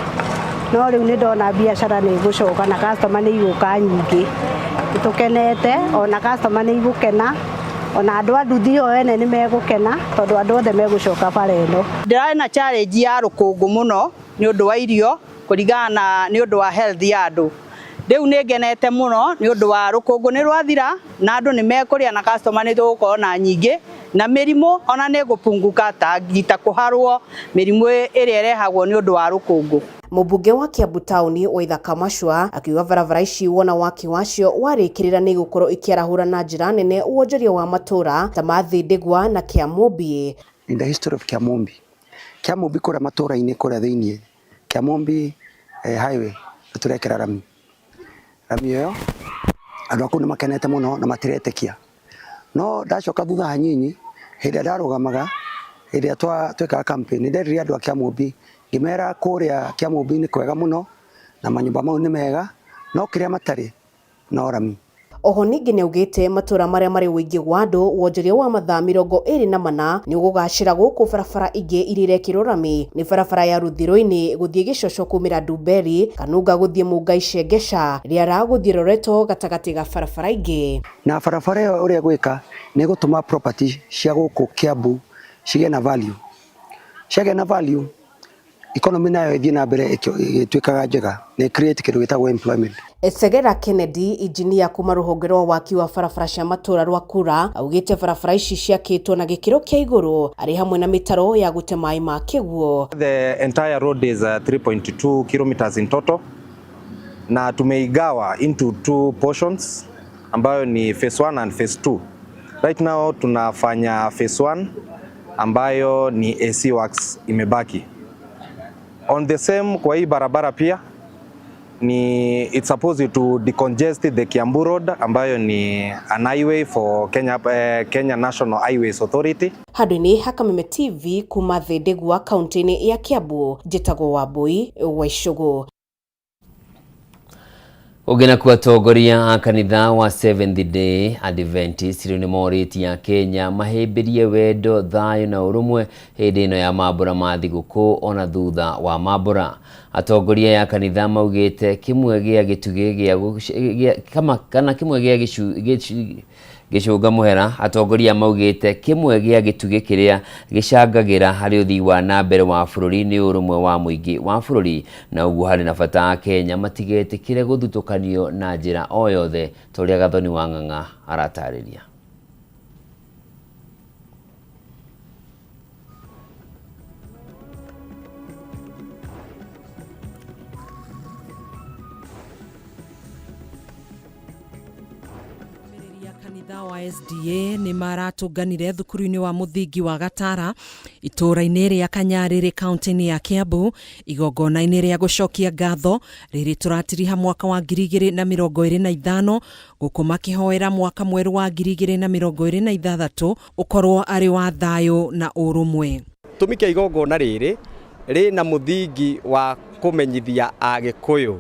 no rĩu nĩ ndona biacara nĩ igũcoka na customer nĩ igũka nyingĩ. Nĩ tũkenete ona customer nĩ igũkena, ona andũ a nduthi o ene nĩ megũkena tondũ andũ othe megũcoka bara ĩno. Ndĩrarĩ na challenge ya rũkũngũ mũno nĩ ũndũ wa irio kũringana na nĩ ũndũ wa health ya andũ. Rĩu nĩ ngenete mũno nĩ ũndũ wa rũkũngũ nĩ rwathira na andũ nĩ mekũrĩa na customer nĩ tũgũkorwo na nyingĩ na mĩrimũ ona nĩ ĩgũpunguka ta ta kũharwo mĩrimũ ĩrĩa ĩrehagwo nĩ ũndũ wa rũkũngũ. Mũmbunge wa Kiambu taũni Waithaka Macua akiuga barabara ici wona waki wacio warĩkĩrĩra nĩ igũkorwo ikĩarahũra na njĩra nene wonjoria wa matũra ta ma Thindĩgwa na Kĩamũmbi. In the history of Kiamumbi, Kiamumbi kũrĩa matũra-inĩ kũrĩa thĩiniĩ, Kiamumbi highway nĩ tũrekĩra rami. Rami ĩyo andũ a kũu nĩ makenete mũno na matiretĩkia. No ndacoka thutha hanini hĩndĩ ĩrĩa ndarũgamaga hĩndĩ ĩrĩa twekaga campaign nĩ nderire andũ a Kiamumbi ngĩmera kũrĩa Kiamumbi nĩ kwega mũno na manyũmba mau nĩ mega no kĩrĩa matarĩ no rami. Oho ningĩ nĩaugĩte matũra marĩa marĩ ũingĩ wa andũ wonjoria wa mathaa 24 nĩ ũgũgacĩra gũkũ barabara ingĩ iria irekĩrwo rami nĩ barabara ya Rũthirũ-inĩ gũthiĩ Gĩcoco kumĩra Ndumberi, Kanunga gũthiĩ Mũngai Shengesha, Rĩara gũthiĩ Loreto gatagatĩ ga barabara ingĩ. Na barabara ĩyo ũrĩa ĩgwĩka nĩ ĩgũtũma property cia gũkũ Kiambu cigĩe na value. Ciagĩa na value, economy nayo ĩthiĩ na mbere ĩgĩtuĩkaga njega na ĩ create kĩndũ gĩtagwo employment. Segera Kennedy, injinia kuma rũhonge rwa waki wa barabara cia matũra rwa Kura, augĩte barabara ici ciakĩtwo na gĩkĩro kĩa igũrũ arĩ hamwe na mĩtaro ya gũte maĩ ma kĩguũ. The entire road is 3.2 kilometers in total na tumeigawa into two portions ambayo ni phase 1 and phase 2. Right now tunafanya phase 1 ambayo ni AC works imebaki. On the same kwa hii barabara pia ni it's supposed to decongest the Kiambu Road ambayo ni an highway for Kenya National Highways Authority. Handũ-inĩ ha Kameme TV kuma Thĩndĩgua kaunti-inĩ ya Kiambu, njĩtagwo Wambui wa Icũgũ. Ũngĩ nakuo atongoria a kanitha wa Seventh Day Adventist rĩu nĩ morĩtie Akenya mahĩmbĩrie wendo, thayũ na ũrũmwe hĩndĩ ĩno ya mambũra ma thigũkũ ona thutha wa mambũra. Atongoria aya a kanitha maugĩte kĩmwe gĩa gĩtugĩ gĩa kama kana kĩmwe gĩa gĩcũnga mũhera. Atongoria maugĩte kĩmwe gĩa gĩtugĩ kĩrĩa gĩcangagĩra harĩ ũthii wa na mbere wa bũrũri nĩ ũrũmwe wa mũingĩ wa bũrũri, na ũguo harĩ na bata Akenya matigetĩkĩre gũthutũkanio na njĩra o yothe ta ũrĩa Gathoni wa Ng'ang'a aratarĩria. Kanitha wa SDA nĩ maratũnganire thukuru-inĩ wa mũthingi wa Gatara itũũra-inĩ rĩa Kanyarĩrĩ kaunti-inĩ ya Kiambu igongona-inĩ rĩa gũcokia ngatho rĩrĩ tũratiriha mwaka wa 2025 gũkũ makĩhoera mwaka mwerũ wa 2026 ũkorwo arĩ wa thayũ na ũrũmwe. Gĩtũmi kĩa igongona rĩrĩ rĩna mũthingi wa kũmenyithia Agĩkũyũ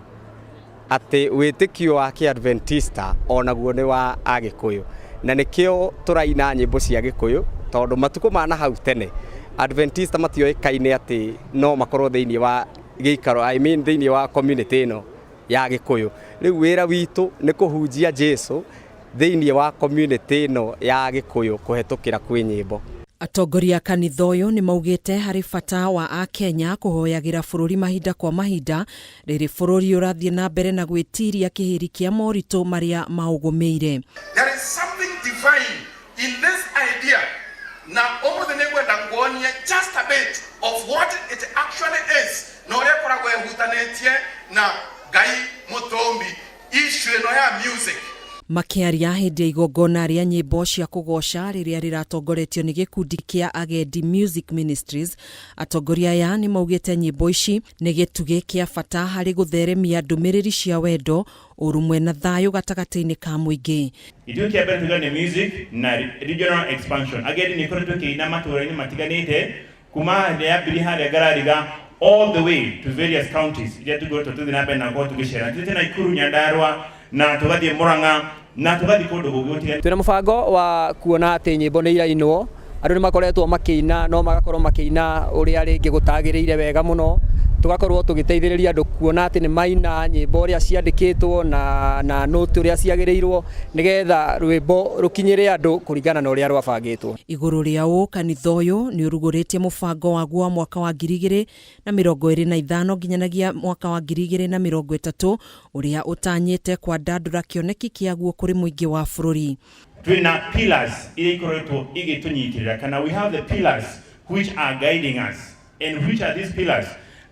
atĩ wĩtĩkio wa Kĩadventista onaguo nĩ wa Agĩkũyũ, na nĩkĩo tũraina nyĩmbo cia Gĩkũyũ tondũ matukũ ma na hau tene Adventista matioĩkaine atĩ no makorwo thĩinĩ wa gĩikaro, I mean thĩinĩ wa community ĩno ya Gĩkũyũ. Rĩu wĩra witũ nĩ kũhunjia Jesu thĩinĩ wa community ĩno ya Gĩkũyũ kũhetũkĩra kwĩ nyĩmbo. Atongoria a kanitha ũyũ nĩ maugĩte harĩ bata wa Akenya kũhoyagĩra bũrũri mahinda kwa mahinda rĩrĩ bũrũri ũrathiĩ na mbere na gwĩtiria kĩhĩri kĩa moritũ marĩa maũgũmĩire. There is something divine in this idea na ũmũthĩ nĩ ngwenda nguonie just a bit of what it actually is na ũrĩa ĩkoragwo ĩhutanĩtie na Ngai mũtũmbi issue ĩno ya music. Makĩaria hĩndĩ ya igongona rĩa nyĩmbo cia kũgooca rĩrĩa rĩratongoretio nĩ gĩkundi kĩa Agendi Music Ministries, atongoria aya nĩ maugĩte nyĩmbo ici nĩ gĩtugĩ kĩa bata harĩ gũtheremia ndũmĩrĩri cia wendo, ũrũmwe na thayũ gatagatĩ-inĩ ka mũingĩ. Gĩtugĩ kĩa mbere tuga nĩ music na regional expansion. Agendi nĩ ikoretwo ĩkĩina matũũra-inĩ matiganĩte kuma hĩndĩ yambirie harĩa Ngarariga all the way to various counties iria tũkoretwo tũgĩthiĩ na mbere na gũkorwo tũgĩcera. Tũthiĩte Naikuru, Nyandarua na tũgathiĩ Murang'a na tũgathiĩ kũndũ kũngĩ gũtiganĩte. Twĩna mũbango wa kuona atĩ nyĩmbo nĩ irainwo, andũ nĩ makoretwo makĩina no magakorwo makĩina ũrĩa rĩngĩ gũtagĩrĩire wega mũno, tũgakorwo tũgĩteithĩrĩria andũ kuona atĩ nĩ maina nyĩmbo ũrĩa ciandĩkĩtwo na, na note ũrĩa ciagĩrĩirwo nĩgetha rwĩmbo rũkinyĩre andũ kũringana na ũrĩa rwabangĩtwo. Igũrũ rĩa ũũ, kanitha ũyũ nĩ ũrugũrĩtie mũbango waguo wa mwaka wa 2025 nginyanagia mwaka wa 2030 ũrĩa ũtanyĩte kwandandũra kĩoneki kĩaguo kũrĩ mũingĩ wa bũrũri. Twĩna pillars iria ikoretwo igĩtũnyitĩrĩra kana we have the pillars which are guiding us. And which are these pillars?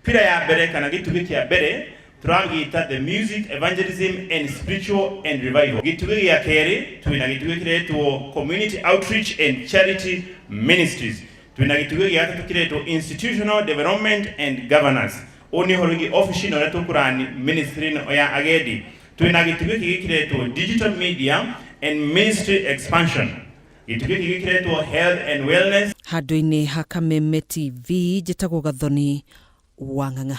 Pillar ya mbere kana gĩtugĩ kĩa mbere tũragĩta the music, evangelism and spiritual and revival. Gĩtugĩ gĩa kerĩ twĩna gĩtugĩ kĩretwo community outreach and charity ministries. Twĩna gĩtugĩ gĩa gatatũ kĩretwo institutional development and governance. Ũũ nĩ ũhoro wĩgiĩ obici na ũrĩa tũkũrani ministry ĩno ya agendi. Twĩna gĩtugĩ kĩngĩ kĩretwo digital media and ministry expansion. Gĩtugĩ kĩngĩ kĩretwo health and wellness. Handũ-inĩ ha Kameme TV, njĩtagwo Gathoni Wang'ang'a.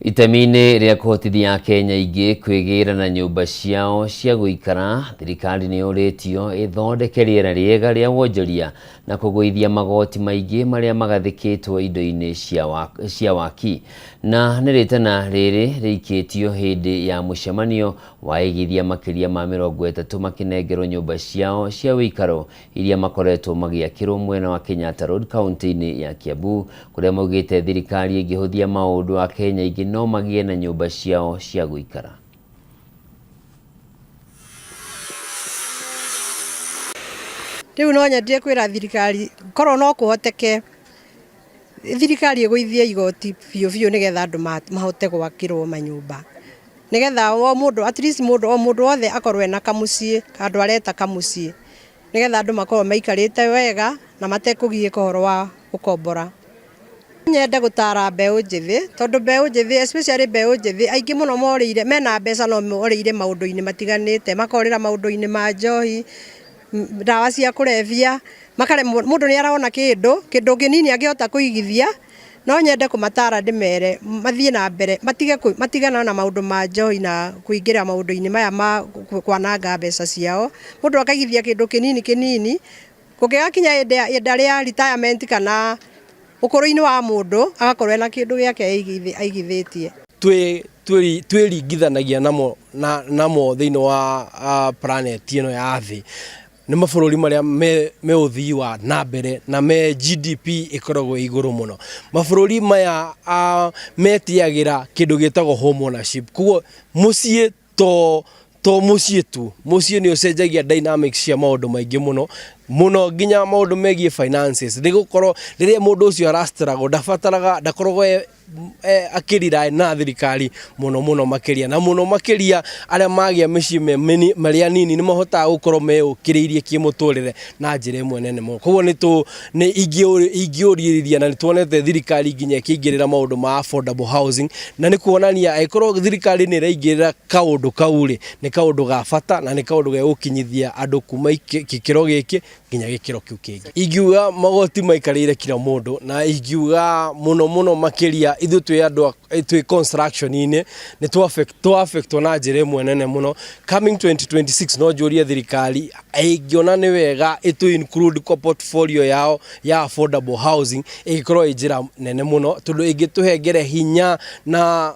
Itemi-inĩ rĩa kũhotithia Akenya aingĩ kwĩgĩra na nyũmba ciao cia gũikara, thirikari nĩ yũrĩtio ĩthondeke rĩera rĩega rĩa wonjoria na kũgũithia magoti maingĩ marĩa magathĩkĩtwo indo-inĩ cia waki. Na nĩ rĩtana rĩrĩ rĩikĩtio hĩndĩ ya mũcemanio wa aigithia makĩria ma 30 makĩnengerwo nyũmba ciao cia ũikaro iria makoretwo magĩakĩrwo mwena wa Kenyatta Road kaunti-inĩ ya Kiambu, kũrĩa maugĩte thirikari ĩngĩhũthia maũndũ Akenya aingĩ no magĩe na nyũmba ciao cia gũikara. Rĩu no nyendire kwĩra thirikari korwo no kũhoteke thirikari ĩgũithie igoti biũ biũ nĩgetha andũ mahote gwakĩrwo manyũmba, nĩgetha o mũndũ at least mũndũ o mũndũ wothe akorwo ena kamũciĩ, handũ areta kamũciĩ, nĩgetha andũ makorwo maikarĩte wega na matekũgiĩka ũhoro wa gũkombora. Nyende gũtara mbeũ njĩthĩ, tondũ mbeũ njĩthĩ especially mbeũ njĩthĩ aingĩ mũno morĩire, mena mbeca no morĩire maũndũ-inĩ matiganĩte, makorĩra maũndũ-inĩ ma njohi, ndawa cia kũrebia, makaremwo, mũndũ nĩ arona kĩndũ, kĩndũ kĩnini angĩhota kũigithia, no nyende kũmatara ndĩmere mathiĩ na mbere, matige matigane na maũndũ ma njohi na kũingĩra maũndũ-inĩ maya ma kwananga mbeca ciao, mũndũ akaigithia kĩndũ kĩnini kĩnini, kũngĩgakinya ihinda rĩa retirement kana ũkũrũ-inĩ wa mũndũ agakorwo ena kĩndũ gĩake aigithĩtie. Twĩringithanagia namo namo thĩinĩ wa planet ĩno ya thĩ nĩ mabũrũri marĩa me ũthii wa na mbere na me GDP ĩkoragwo ĩ igũrũ mũno. Mabũrũri maya metĩagĩra kĩndũ gĩtagwo home ownership, koguo mũciĩ to mũciĩ tu, mũciĩ nĩ ũcenjagia dynamics cia maũndũ maingĩ mũno. Mũno nginya maũndũ megiĩ finances, nĩ gũkorwo rĩrĩa mũndũ ũcio ara struggle ndabataraga, ndakoragwo akĩ rely na thirikari mũno mũno makĩria. Na mũno makĩria arĩa magĩa mĩciĩ marĩ anini nĩ mahotaga gũkorwo meyũkĩrĩirie kĩmũtũrĩre na njĩra ĩmwe nene mũno. Koguo nĩ ingĩũrĩrĩria na nĩ tuonete thirikari nginya ĩkĩingĩrĩra maũndũ ma affordable housing, na nĩ kuonania angĩkorwo thirikari nĩ ĩraingĩrĩra kaũndũ kau rĩ, nĩ kaũndũ ga bata na nĩ kaũndũ gegũkinyithia andũ kuma gĩkĩro gĩkĩ nginya gĩkĩro kĩu kĩngĩ. Ingiuga magoti maikarĩire kila mũndũ, na ingiuga mũno mũno makĩria ithuĩ twĩ andũ twĩ construction-inĩ nĩ twa affect na njĩra ĩmwe nene mũno. Coming 2026 no njũrie thirikari ĩngĩona nĩ wega ĩtũ include kwa portfolio yao ya affordable housing, ĩngĩkorwo ĩ njĩra nene mũno tondũ ĩngĩtũhengere hinya na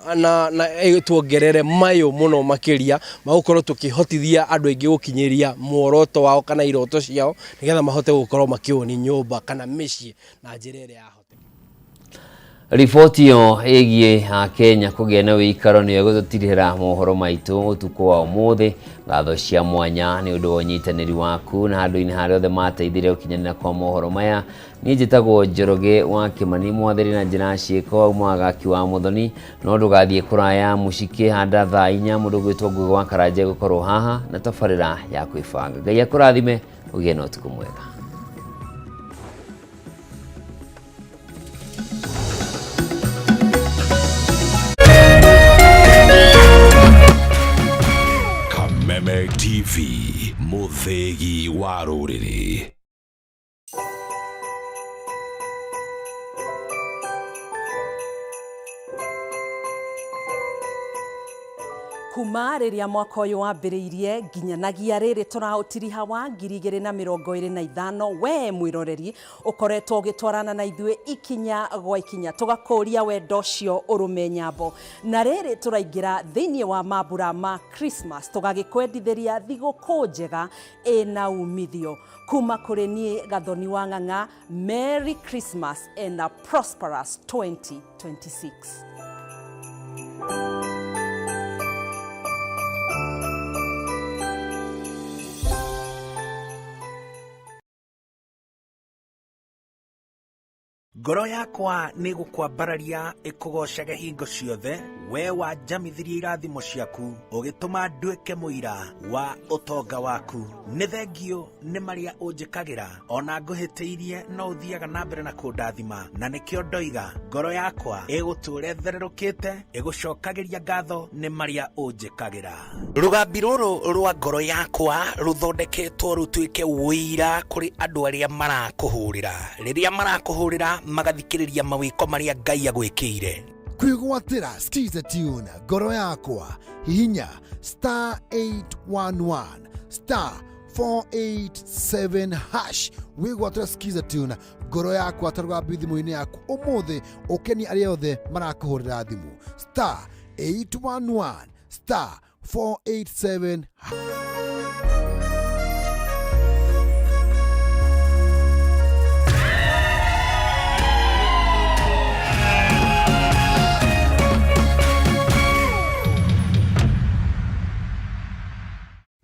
ĩtuongerere mayũ mũno makĩria ma gũkorwo tũkĩhotithia andũ aingĩ gũkinyĩria muoroto wao kana iroto ciao, nĩgetha mahote gũkorwo makĩũni nyũmba kana mĩciĩ na njĩra ĩrĩa ya. Riboti ĩyo ĩgiĩ Akenya kũgĩa na wĩikaro nĩyo ĩgũtũtirihĩra mohoro maitũ ũtukũ wa ũmũthĩ. Ngatho cia mwanya nĩ ũndũ wa ũnyitanĩri waku na handũ-inĩ harĩa othe mateithire gũkinyanĩra kwa mohoro maya. Niĩ njĩtagwo Njoroge wa Kĩmani, mwathĩri na njĩra ya ciĩko wa Mwagaki wa Mũthoni. No ndũgathiĩ kũraya mũcikĩ handa thaa inya mũndũ ũgwĩtwo Ngugi wa Karanja egũkorwo haha na tabarĩra ya kwĩbanga. Ngai akũrathime, ũgĩe na ũtukũ mwega. Kameme TV, mũthĩgi wa rũrĩrĩ. Kuma rĩrĩa mwaka ũyũ wambĩrĩirie nginyanagia rĩrĩ tũraũtiriha wa 2025, we mwĩroreri ũkoretwo ũgĩtwarana na ithuĩ ikinya gwa ikinya, tũgakũria wendo ũcio ũrũme nyambo. Na rĩrĩ tũraingĩra thĩinĩ wa mambura ma Christmas, tũgagĩkwendithĩria thigũkũ njega ĩna umithio. Kuma kũrĩ niĩ Gathoni wa Ng'ang'a, Merry Christmas and a prosperous 2026. Ngoro yakwa nĩ gũkwambararia ĩkũgoocage hingo ciothe, we wanjamithirie irathimo ciaku, ũgĩtũma nduĩke mũira wa ũtonga waku. Nĩ thengiũ nĩ marĩa ũnjĩkagĩra, o na ngũhĩtĩirie no ũthiaga na mbere na kũndathima, na nĩkĩo ndoiga ngoro yakwa ĩgũtũũra ĩthererũkĩte, ĩgũcokagĩria ngatho nĩ marĩa ũnjĩkagĩra. Rũgambi rũrũ rwa ngoro yakwa rũthondeketwo rũtuĩke ũira kũrĩ andũ arĩa marakũhũrĩra. Rĩrĩa marakũhũrĩra magathikĩrĩria mawĩko marĩa Ngai agwĩkĩire. Kwĩgwatĩra Skiza Tune ngoro yakwa, hihinya star 811 star 487 hash wĩgwatĩra Skiza Tune ngoro yakwa ta rũgambi thimũ-inĩ yaku ũmũthĩ, ũkenie arĩa othe marakũhũrĩra thimũ star 811 star 487.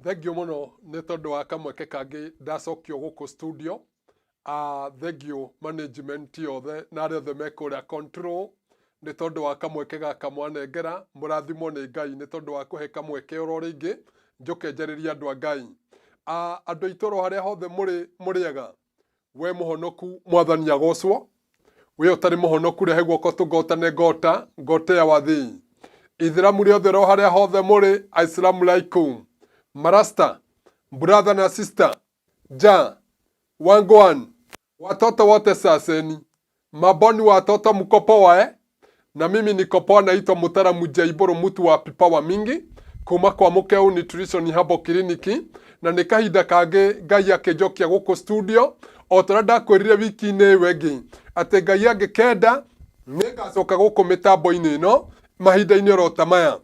Thengiũ mũno nĩ tondũ wa kamweke kangĩ ndacokio gũkũ studio. Thengiũ management yothe na arĩa othe me kũrĩa control nĩ tondũ wa kamweke gaka mwanengera. Mũrathimwo nĩ Ngai nĩ tondũ wa kũhe kamweke oro rĩngĩ njũke njarĩrie andũ a Ngai. Andũ aitũ oro harĩa hothe mũrĩ, mũrĩega? We mũhonoku, Mwathani agocwo. We ũtarĩ mũhonoku, rehe guoko tũgotane ngota, ngotea wathii. Ithĩramu rĩothe oro harĩa hothe mũrĩ, Aisilamu laikum. Marasta, brother na sister, ja, wangwan, watoto wote saseni. Maboni watoto mko poa eh? Na mimi niko poa, naitwa Mutara Mujaiburu mutu wa pipawa mingi kuma kwa Mukeu Nutrition Herbal Clinic, na nĩ kahinda kangĩ Ngai akĩnjokia gũkũ studio o ta ũrĩa ndakwĩrire wiki-inĩ ĩyo ĩngĩ atĩ Ngai angĩkenda nĩngacoka gũkũ mĩtambo-inĩ ĩno mahinda-inĩ oro ta maya.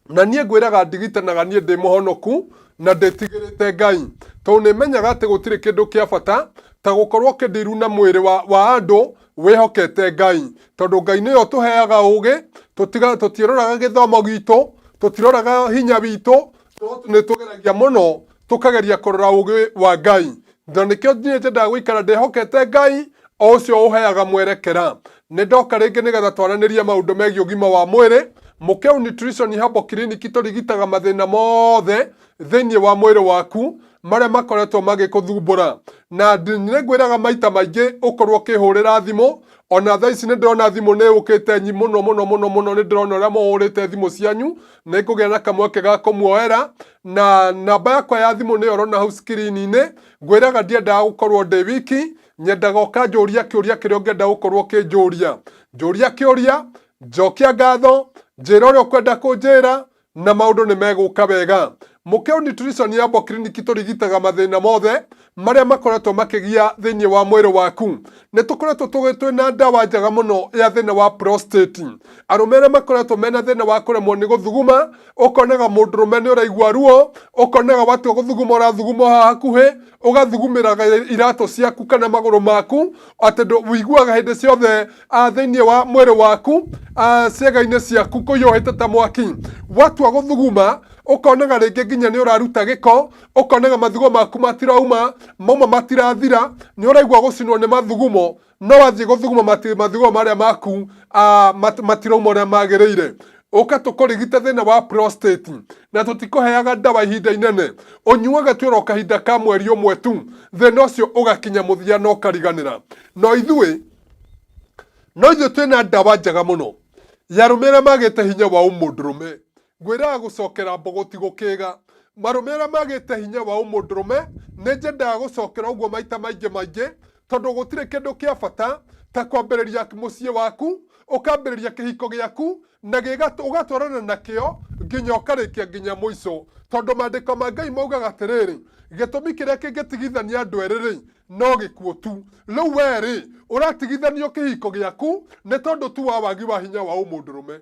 Na niĩ ngwĩraga ndigitanaga, niĩ ndĩ mũhonoku na ndĩtigĩrĩte Ngai, tondũ nĩ menyaga atĩ gũtirĩ kĩndũ kĩa bata ta gũkorwo ũkĩndiru na mwĩrĩ wa andũ wĩhokete Ngai, tondũ Ngai nĩwe ũtũheaga ũgĩ. Tũtiroraga gĩthomo gitũ, tũtiroraga hinya witũ, no nĩ tũgeragia mũno tũkageria kũrora ũgĩ wa Ngai. Na nĩkĩo niĩ nyendaga gũikara ndĩhokete Ngai o ũcio ũheaga mwerekera. Nĩ ndoka rĩngĩ nĩgetha twaranĩrie maũndũ megiĩ ũgima wa mwĩrĩ. Mũkeu Nutrition Herbal Clinic tũrigitaga mathĩna mothe thĩinĩ wa mwĩrĩ waku marĩa makoretwo magĩkũthumbũra. Na nĩ ngwĩraga maita maingĩ ũkorwo ũkĩhũrĩra thimũ. Ona thaa ici nĩ ndĩrona thimũ nĩ yũkĩte nyi mũno mũno mũno mũno, nĩ ndĩrona ũrĩa mũhũrĩte thimũ cianyu. Nĩ ngũgĩa na kamweke ga kũmuoera, na namba yakwa ya thimũ nĩyo ũrona hau screen-inĩ. Ngwĩraga ndiendaga gũkorwo ndĩ wiki, nyendaga ũkanjũria kĩũria kĩrĩa ũngĩenda gũkorwo ũkĩnjũria. Njũria kĩũria, njokia ngatho, njĩra ũrĩa ũkwenda kũnjĩra, na maũndũ nĩ megũka wega. Mũkeu Nutrition Herbal Clinic tũrigitaga mathĩna mothe marĩa makoretwo makĩgia thĩinĩ wa mwĩrĩ waku. Nĩ tũkoretwo twĩna ndawa njega mũno ya thĩna wa prostate. Arũme arĩa makoretwo mena thĩna wa kũremwo nĩ gũthuguma, ũkonaga mũndũrũme nĩ ũraigua ruo, ũkonaga watua gũthuguma ũrathuguma haha hakuhĩ, ũgathugumĩraga iratũ ciaku kana magũrũ maku, atĩ ũiguaga hĩndĩ ciothe thĩinĩ wa mwĩrĩ waku, ciĩga-inĩ ciaku kũhiũhĩte ta mwaki. Watua gũthuguma, ũkonaga rĩngĩ nginya nĩ ũraruta gĩko, ũkonaga mathugumo maku matirauma, mauma matirathira, nĩ ũraigua gũcinwo nĩ mathugumo, no wathiĩ gũthuguma mathugumo marĩa maku matirauma ũrĩa magĩrĩire. Ũka tũkũrigite thĩna wa prostate, na tũtikũheaga ndawa ihinda inene, ũnyuaga tu oro kahinda ka mweri ũmwe tu, thĩna ũcio ũgakinya mũthia na ũkariganĩra. No ithuĩ twĩna ndawa njega mũno ya arũme arĩa magĩte hinya wa ũmũndũrũme. Ngwĩraga gũcokera mbũgũ ti gũkĩga. Arũme arĩa magĩte hinya wa ũmũndũrũme nĩ nyendaga gũcokera ũguo maita maingĩ maingĩ, tondũ gũtirĩ kĩndũ kĩa bata ta kwambĩrĩria mũciĩ waku, ũkambĩrĩria kĩhiko gĩaku, na ũgatwarana nakĩo nginya ũkarĩkia nginya mũico. Tondũ maandĩko ma Ngai maugaga atĩrĩrĩ, gĩtũmi kĩrĩa kĩngĩtigithania andũ erĩ rĩ, no gĩkuũ tu. Rĩu we rĩ, ũratigithanio kĩhiko gĩaku nĩ tondũ tu wa wagi wa hinya wa ũmũndũrũme.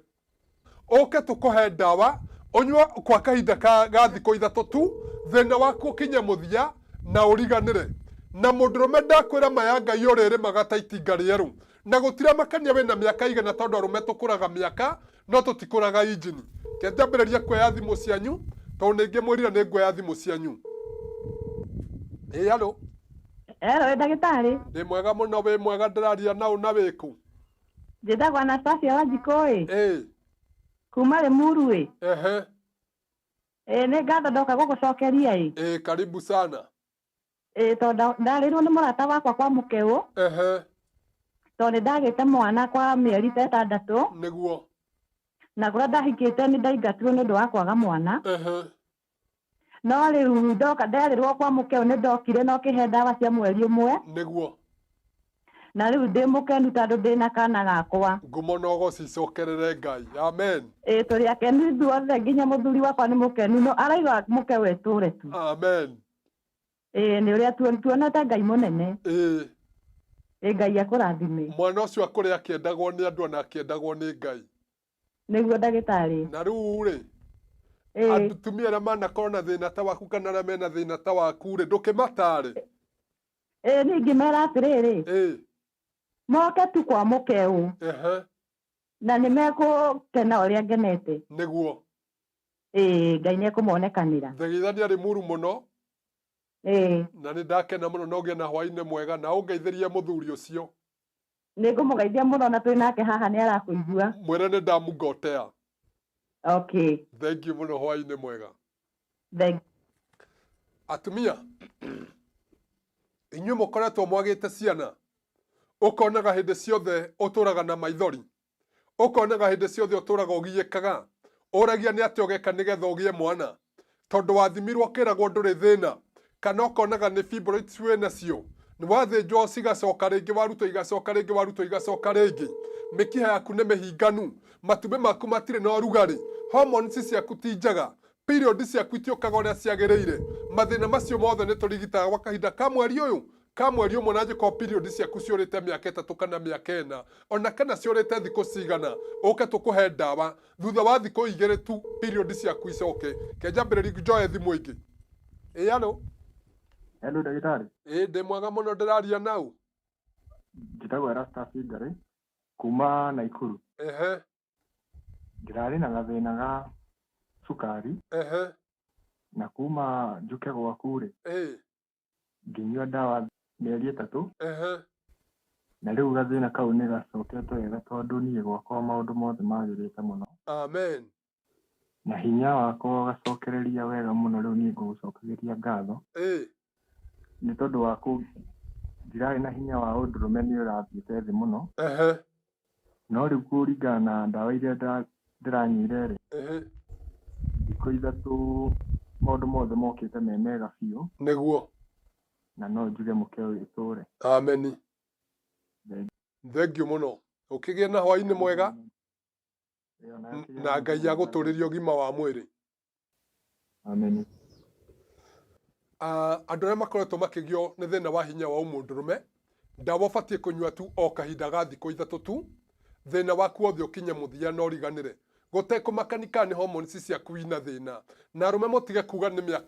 Ũke tũkũhe ndawa ũnyue kwa kahinda ga thikũ 3 tu, thĩna waku ũkinye mũthia na ũriganĩre. Na mũndũrũme ndakwĩra ma ya Ngai ũrĩrĩmaga ta itinga rĩerũ. Na gũtiramakania wĩna mĩaka igana, tondũ arũme tũkũraga mĩaka no tũtikũraga injini. Ke njambĩrĩrie kuoya thimũ cianyu, tondũ nĩ ngĩmwĩrire nĩ nguoya thimũ cianyu. Ĩ halo. Hello, ndagĩtarĩ. Ndĩ mwega mũno, wĩ mwega? Ndĩraria naũ na wĩkũ? Njĩtagwo Anastasia Wanjikũ ĩ. Ĩ. Kuma Limuru ĩ. Ehe. Ĩ nĩ ngatho ndoka gũgũcokeria ĩ. Ĩ karibu sana. Ĩ tondũ ndarĩirwo nĩ mũrata wakwa kwa mũkeũ. Ehe. Tondũ nĩ ndagĩte mwana kwa mĩeri ta 6. Nĩguo. Na kũrĩa ndahikĩte nĩ ndaingatirwo nĩ ũndũ wa kwaga mwana. Ehe. No rĩu ndoka nderĩrwo kwa mũkeũ nĩ ndokire na ũkĩhe ndawa cia mweri ũmwe. Nĩguo. Na rĩu ndĩ mũkenu tondũ ndĩ na kana gakwa. Ngumo na ũgoci icokerere Ngai. Amen. Ĩ tũrĩ akenu ithuothe, nginya mũthuri wakwa nĩ mũkenu, no arauga mũkeũ etũre tu. Amen. Ĩ nĩ ũrĩa tuonete Ngai mũnene. Ĩ. Ĩ Ngai akũrathime. Mwana ũcio akũrĩ akĩendagwo nĩ andũ na akĩendagwo nĩ Ngai. Nĩguo ndagĩtarĩ. Na rĩu rĩ, atumia arĩa manakorwo na thĩna ta waku kana arĩa mena thĩna ta waku rĩ, ndũkĩmatarĩ? Ĩ niĩ ingĩmera atĩrĩrĩ. Ĩ. Moke tu kwa mũkeũ. Ehe. Na nĩ mekũkena ũrĩa ngenete. Nĩguo. Ĩ Ngai nĩ ekũmonekanĩra. Thegithania Limuru mũno. Ĩ. Na nĩ ndakena mũno na ũgĩe na hwaĩ-inĩ mwega na ũngeithĩrie mũthuri ũcio. Nĩ ngũmũgeithia mũno na twĩ nake haha nĩ arakũigua. Mwĩre nĩ ndamũgotea. Okay. Thank you mũno, hwaĩ-inĩ mwega. Thank Atumia, inyuĩ mũkoretwo mwagĩte ciana, ũkonaga hĩndĩ ciothe ũtũraga na maithori, ũkonaga hĩndĩ ciothe ũtũraga ũgiĩkaga, ũragia nĩ atĩa ũgeka nĩgetha ũgĩe mwana, tondũ wathimirwo ũkĩragwo ndũrĩ thĩna, kana ũkonaga nĩ fibroids wĩ nacio, nĩ wathĩnjwo cigacoka rĩngĩ, warutwo igacoka rĩngĩ, warutwo igacoka rĩngĩ, mĩkiha yaku nĩ mĩhinganu, matumbĩ maku matirĩ na ũrugarĩ, hormones ciaku ti njega, period ciaku itiũkaga ũrĩa ciagĩrĩire. Mathĩna macio mothe nĩ tũrigitaga gwa kahinda ka mweri ũyũ, ka mweri ũmwe, na angĩkorwo period ciaku ciũrĩte mĩaka 3 kana mĩaka 4, ona kana ciũrĩte thikũ cigana, ũke tũkũhe ndawa thutha wa thikũ 2 tu period ciaku icoke. Ke njambĩrĩrie njoe thimũ ĩngĩ. Ĩ halo. Hello ndagĩtarĩ. Ĩ ndĩ mwega mũno, ndĩraria nau. Njĩtagwo Erastus Ngarĩ kuma Naikuru. Ehe. Ndĩrarĩ na gathĩna ga cukari. Ehe. Na kuma njũke gwaku rĩ. Ĩ. Ngĩnyua ndawa mĩeri 3. Ehe. Na rĩu gathĩna kau nĩ gacokete wega tondũ niĩ gwakwa maũndũ mothe magĩrĩte mũno. Amen. Na hinya wakwa ũgacokereria wega mũno rĩu niĩ ngũgũcokagĩria ngatho. Ĩĩ. Nĩ tondũ wa kũ ndirarĩ na hinya wa ũndũrũme nĩ ũrathiĩte thĩ mũno. Ehe. No rĩu kũringana na ndawa iria ndĩranyuire rĩ, Ehe. thikũ 3 maũndũ mothe mokĩte me mega biũ. Nĩguo. Na no njuge mũke ũgĩtũre. Ameni. Thengiũ mũno. Ũkĩgĩe na hwaĩ-inĩ mwega na Ngai agũtũrĩrie ũgima wa mwĩrĩ. Ameni. Andũ arĩa makoretwo makĩgio nĩ thĩna wa hinya wa ũmũndũrũme, ndawa ũbatiĩ kũnyua tu o kahinda ga thikũ 3 tu, thĩna waku wothe ũkinye mũthia na ũriganĩre. Gũtekũmakania kana nĩ hormones ciaku ina thĩna. Na arũme mũtige kuga nĩ mĩaka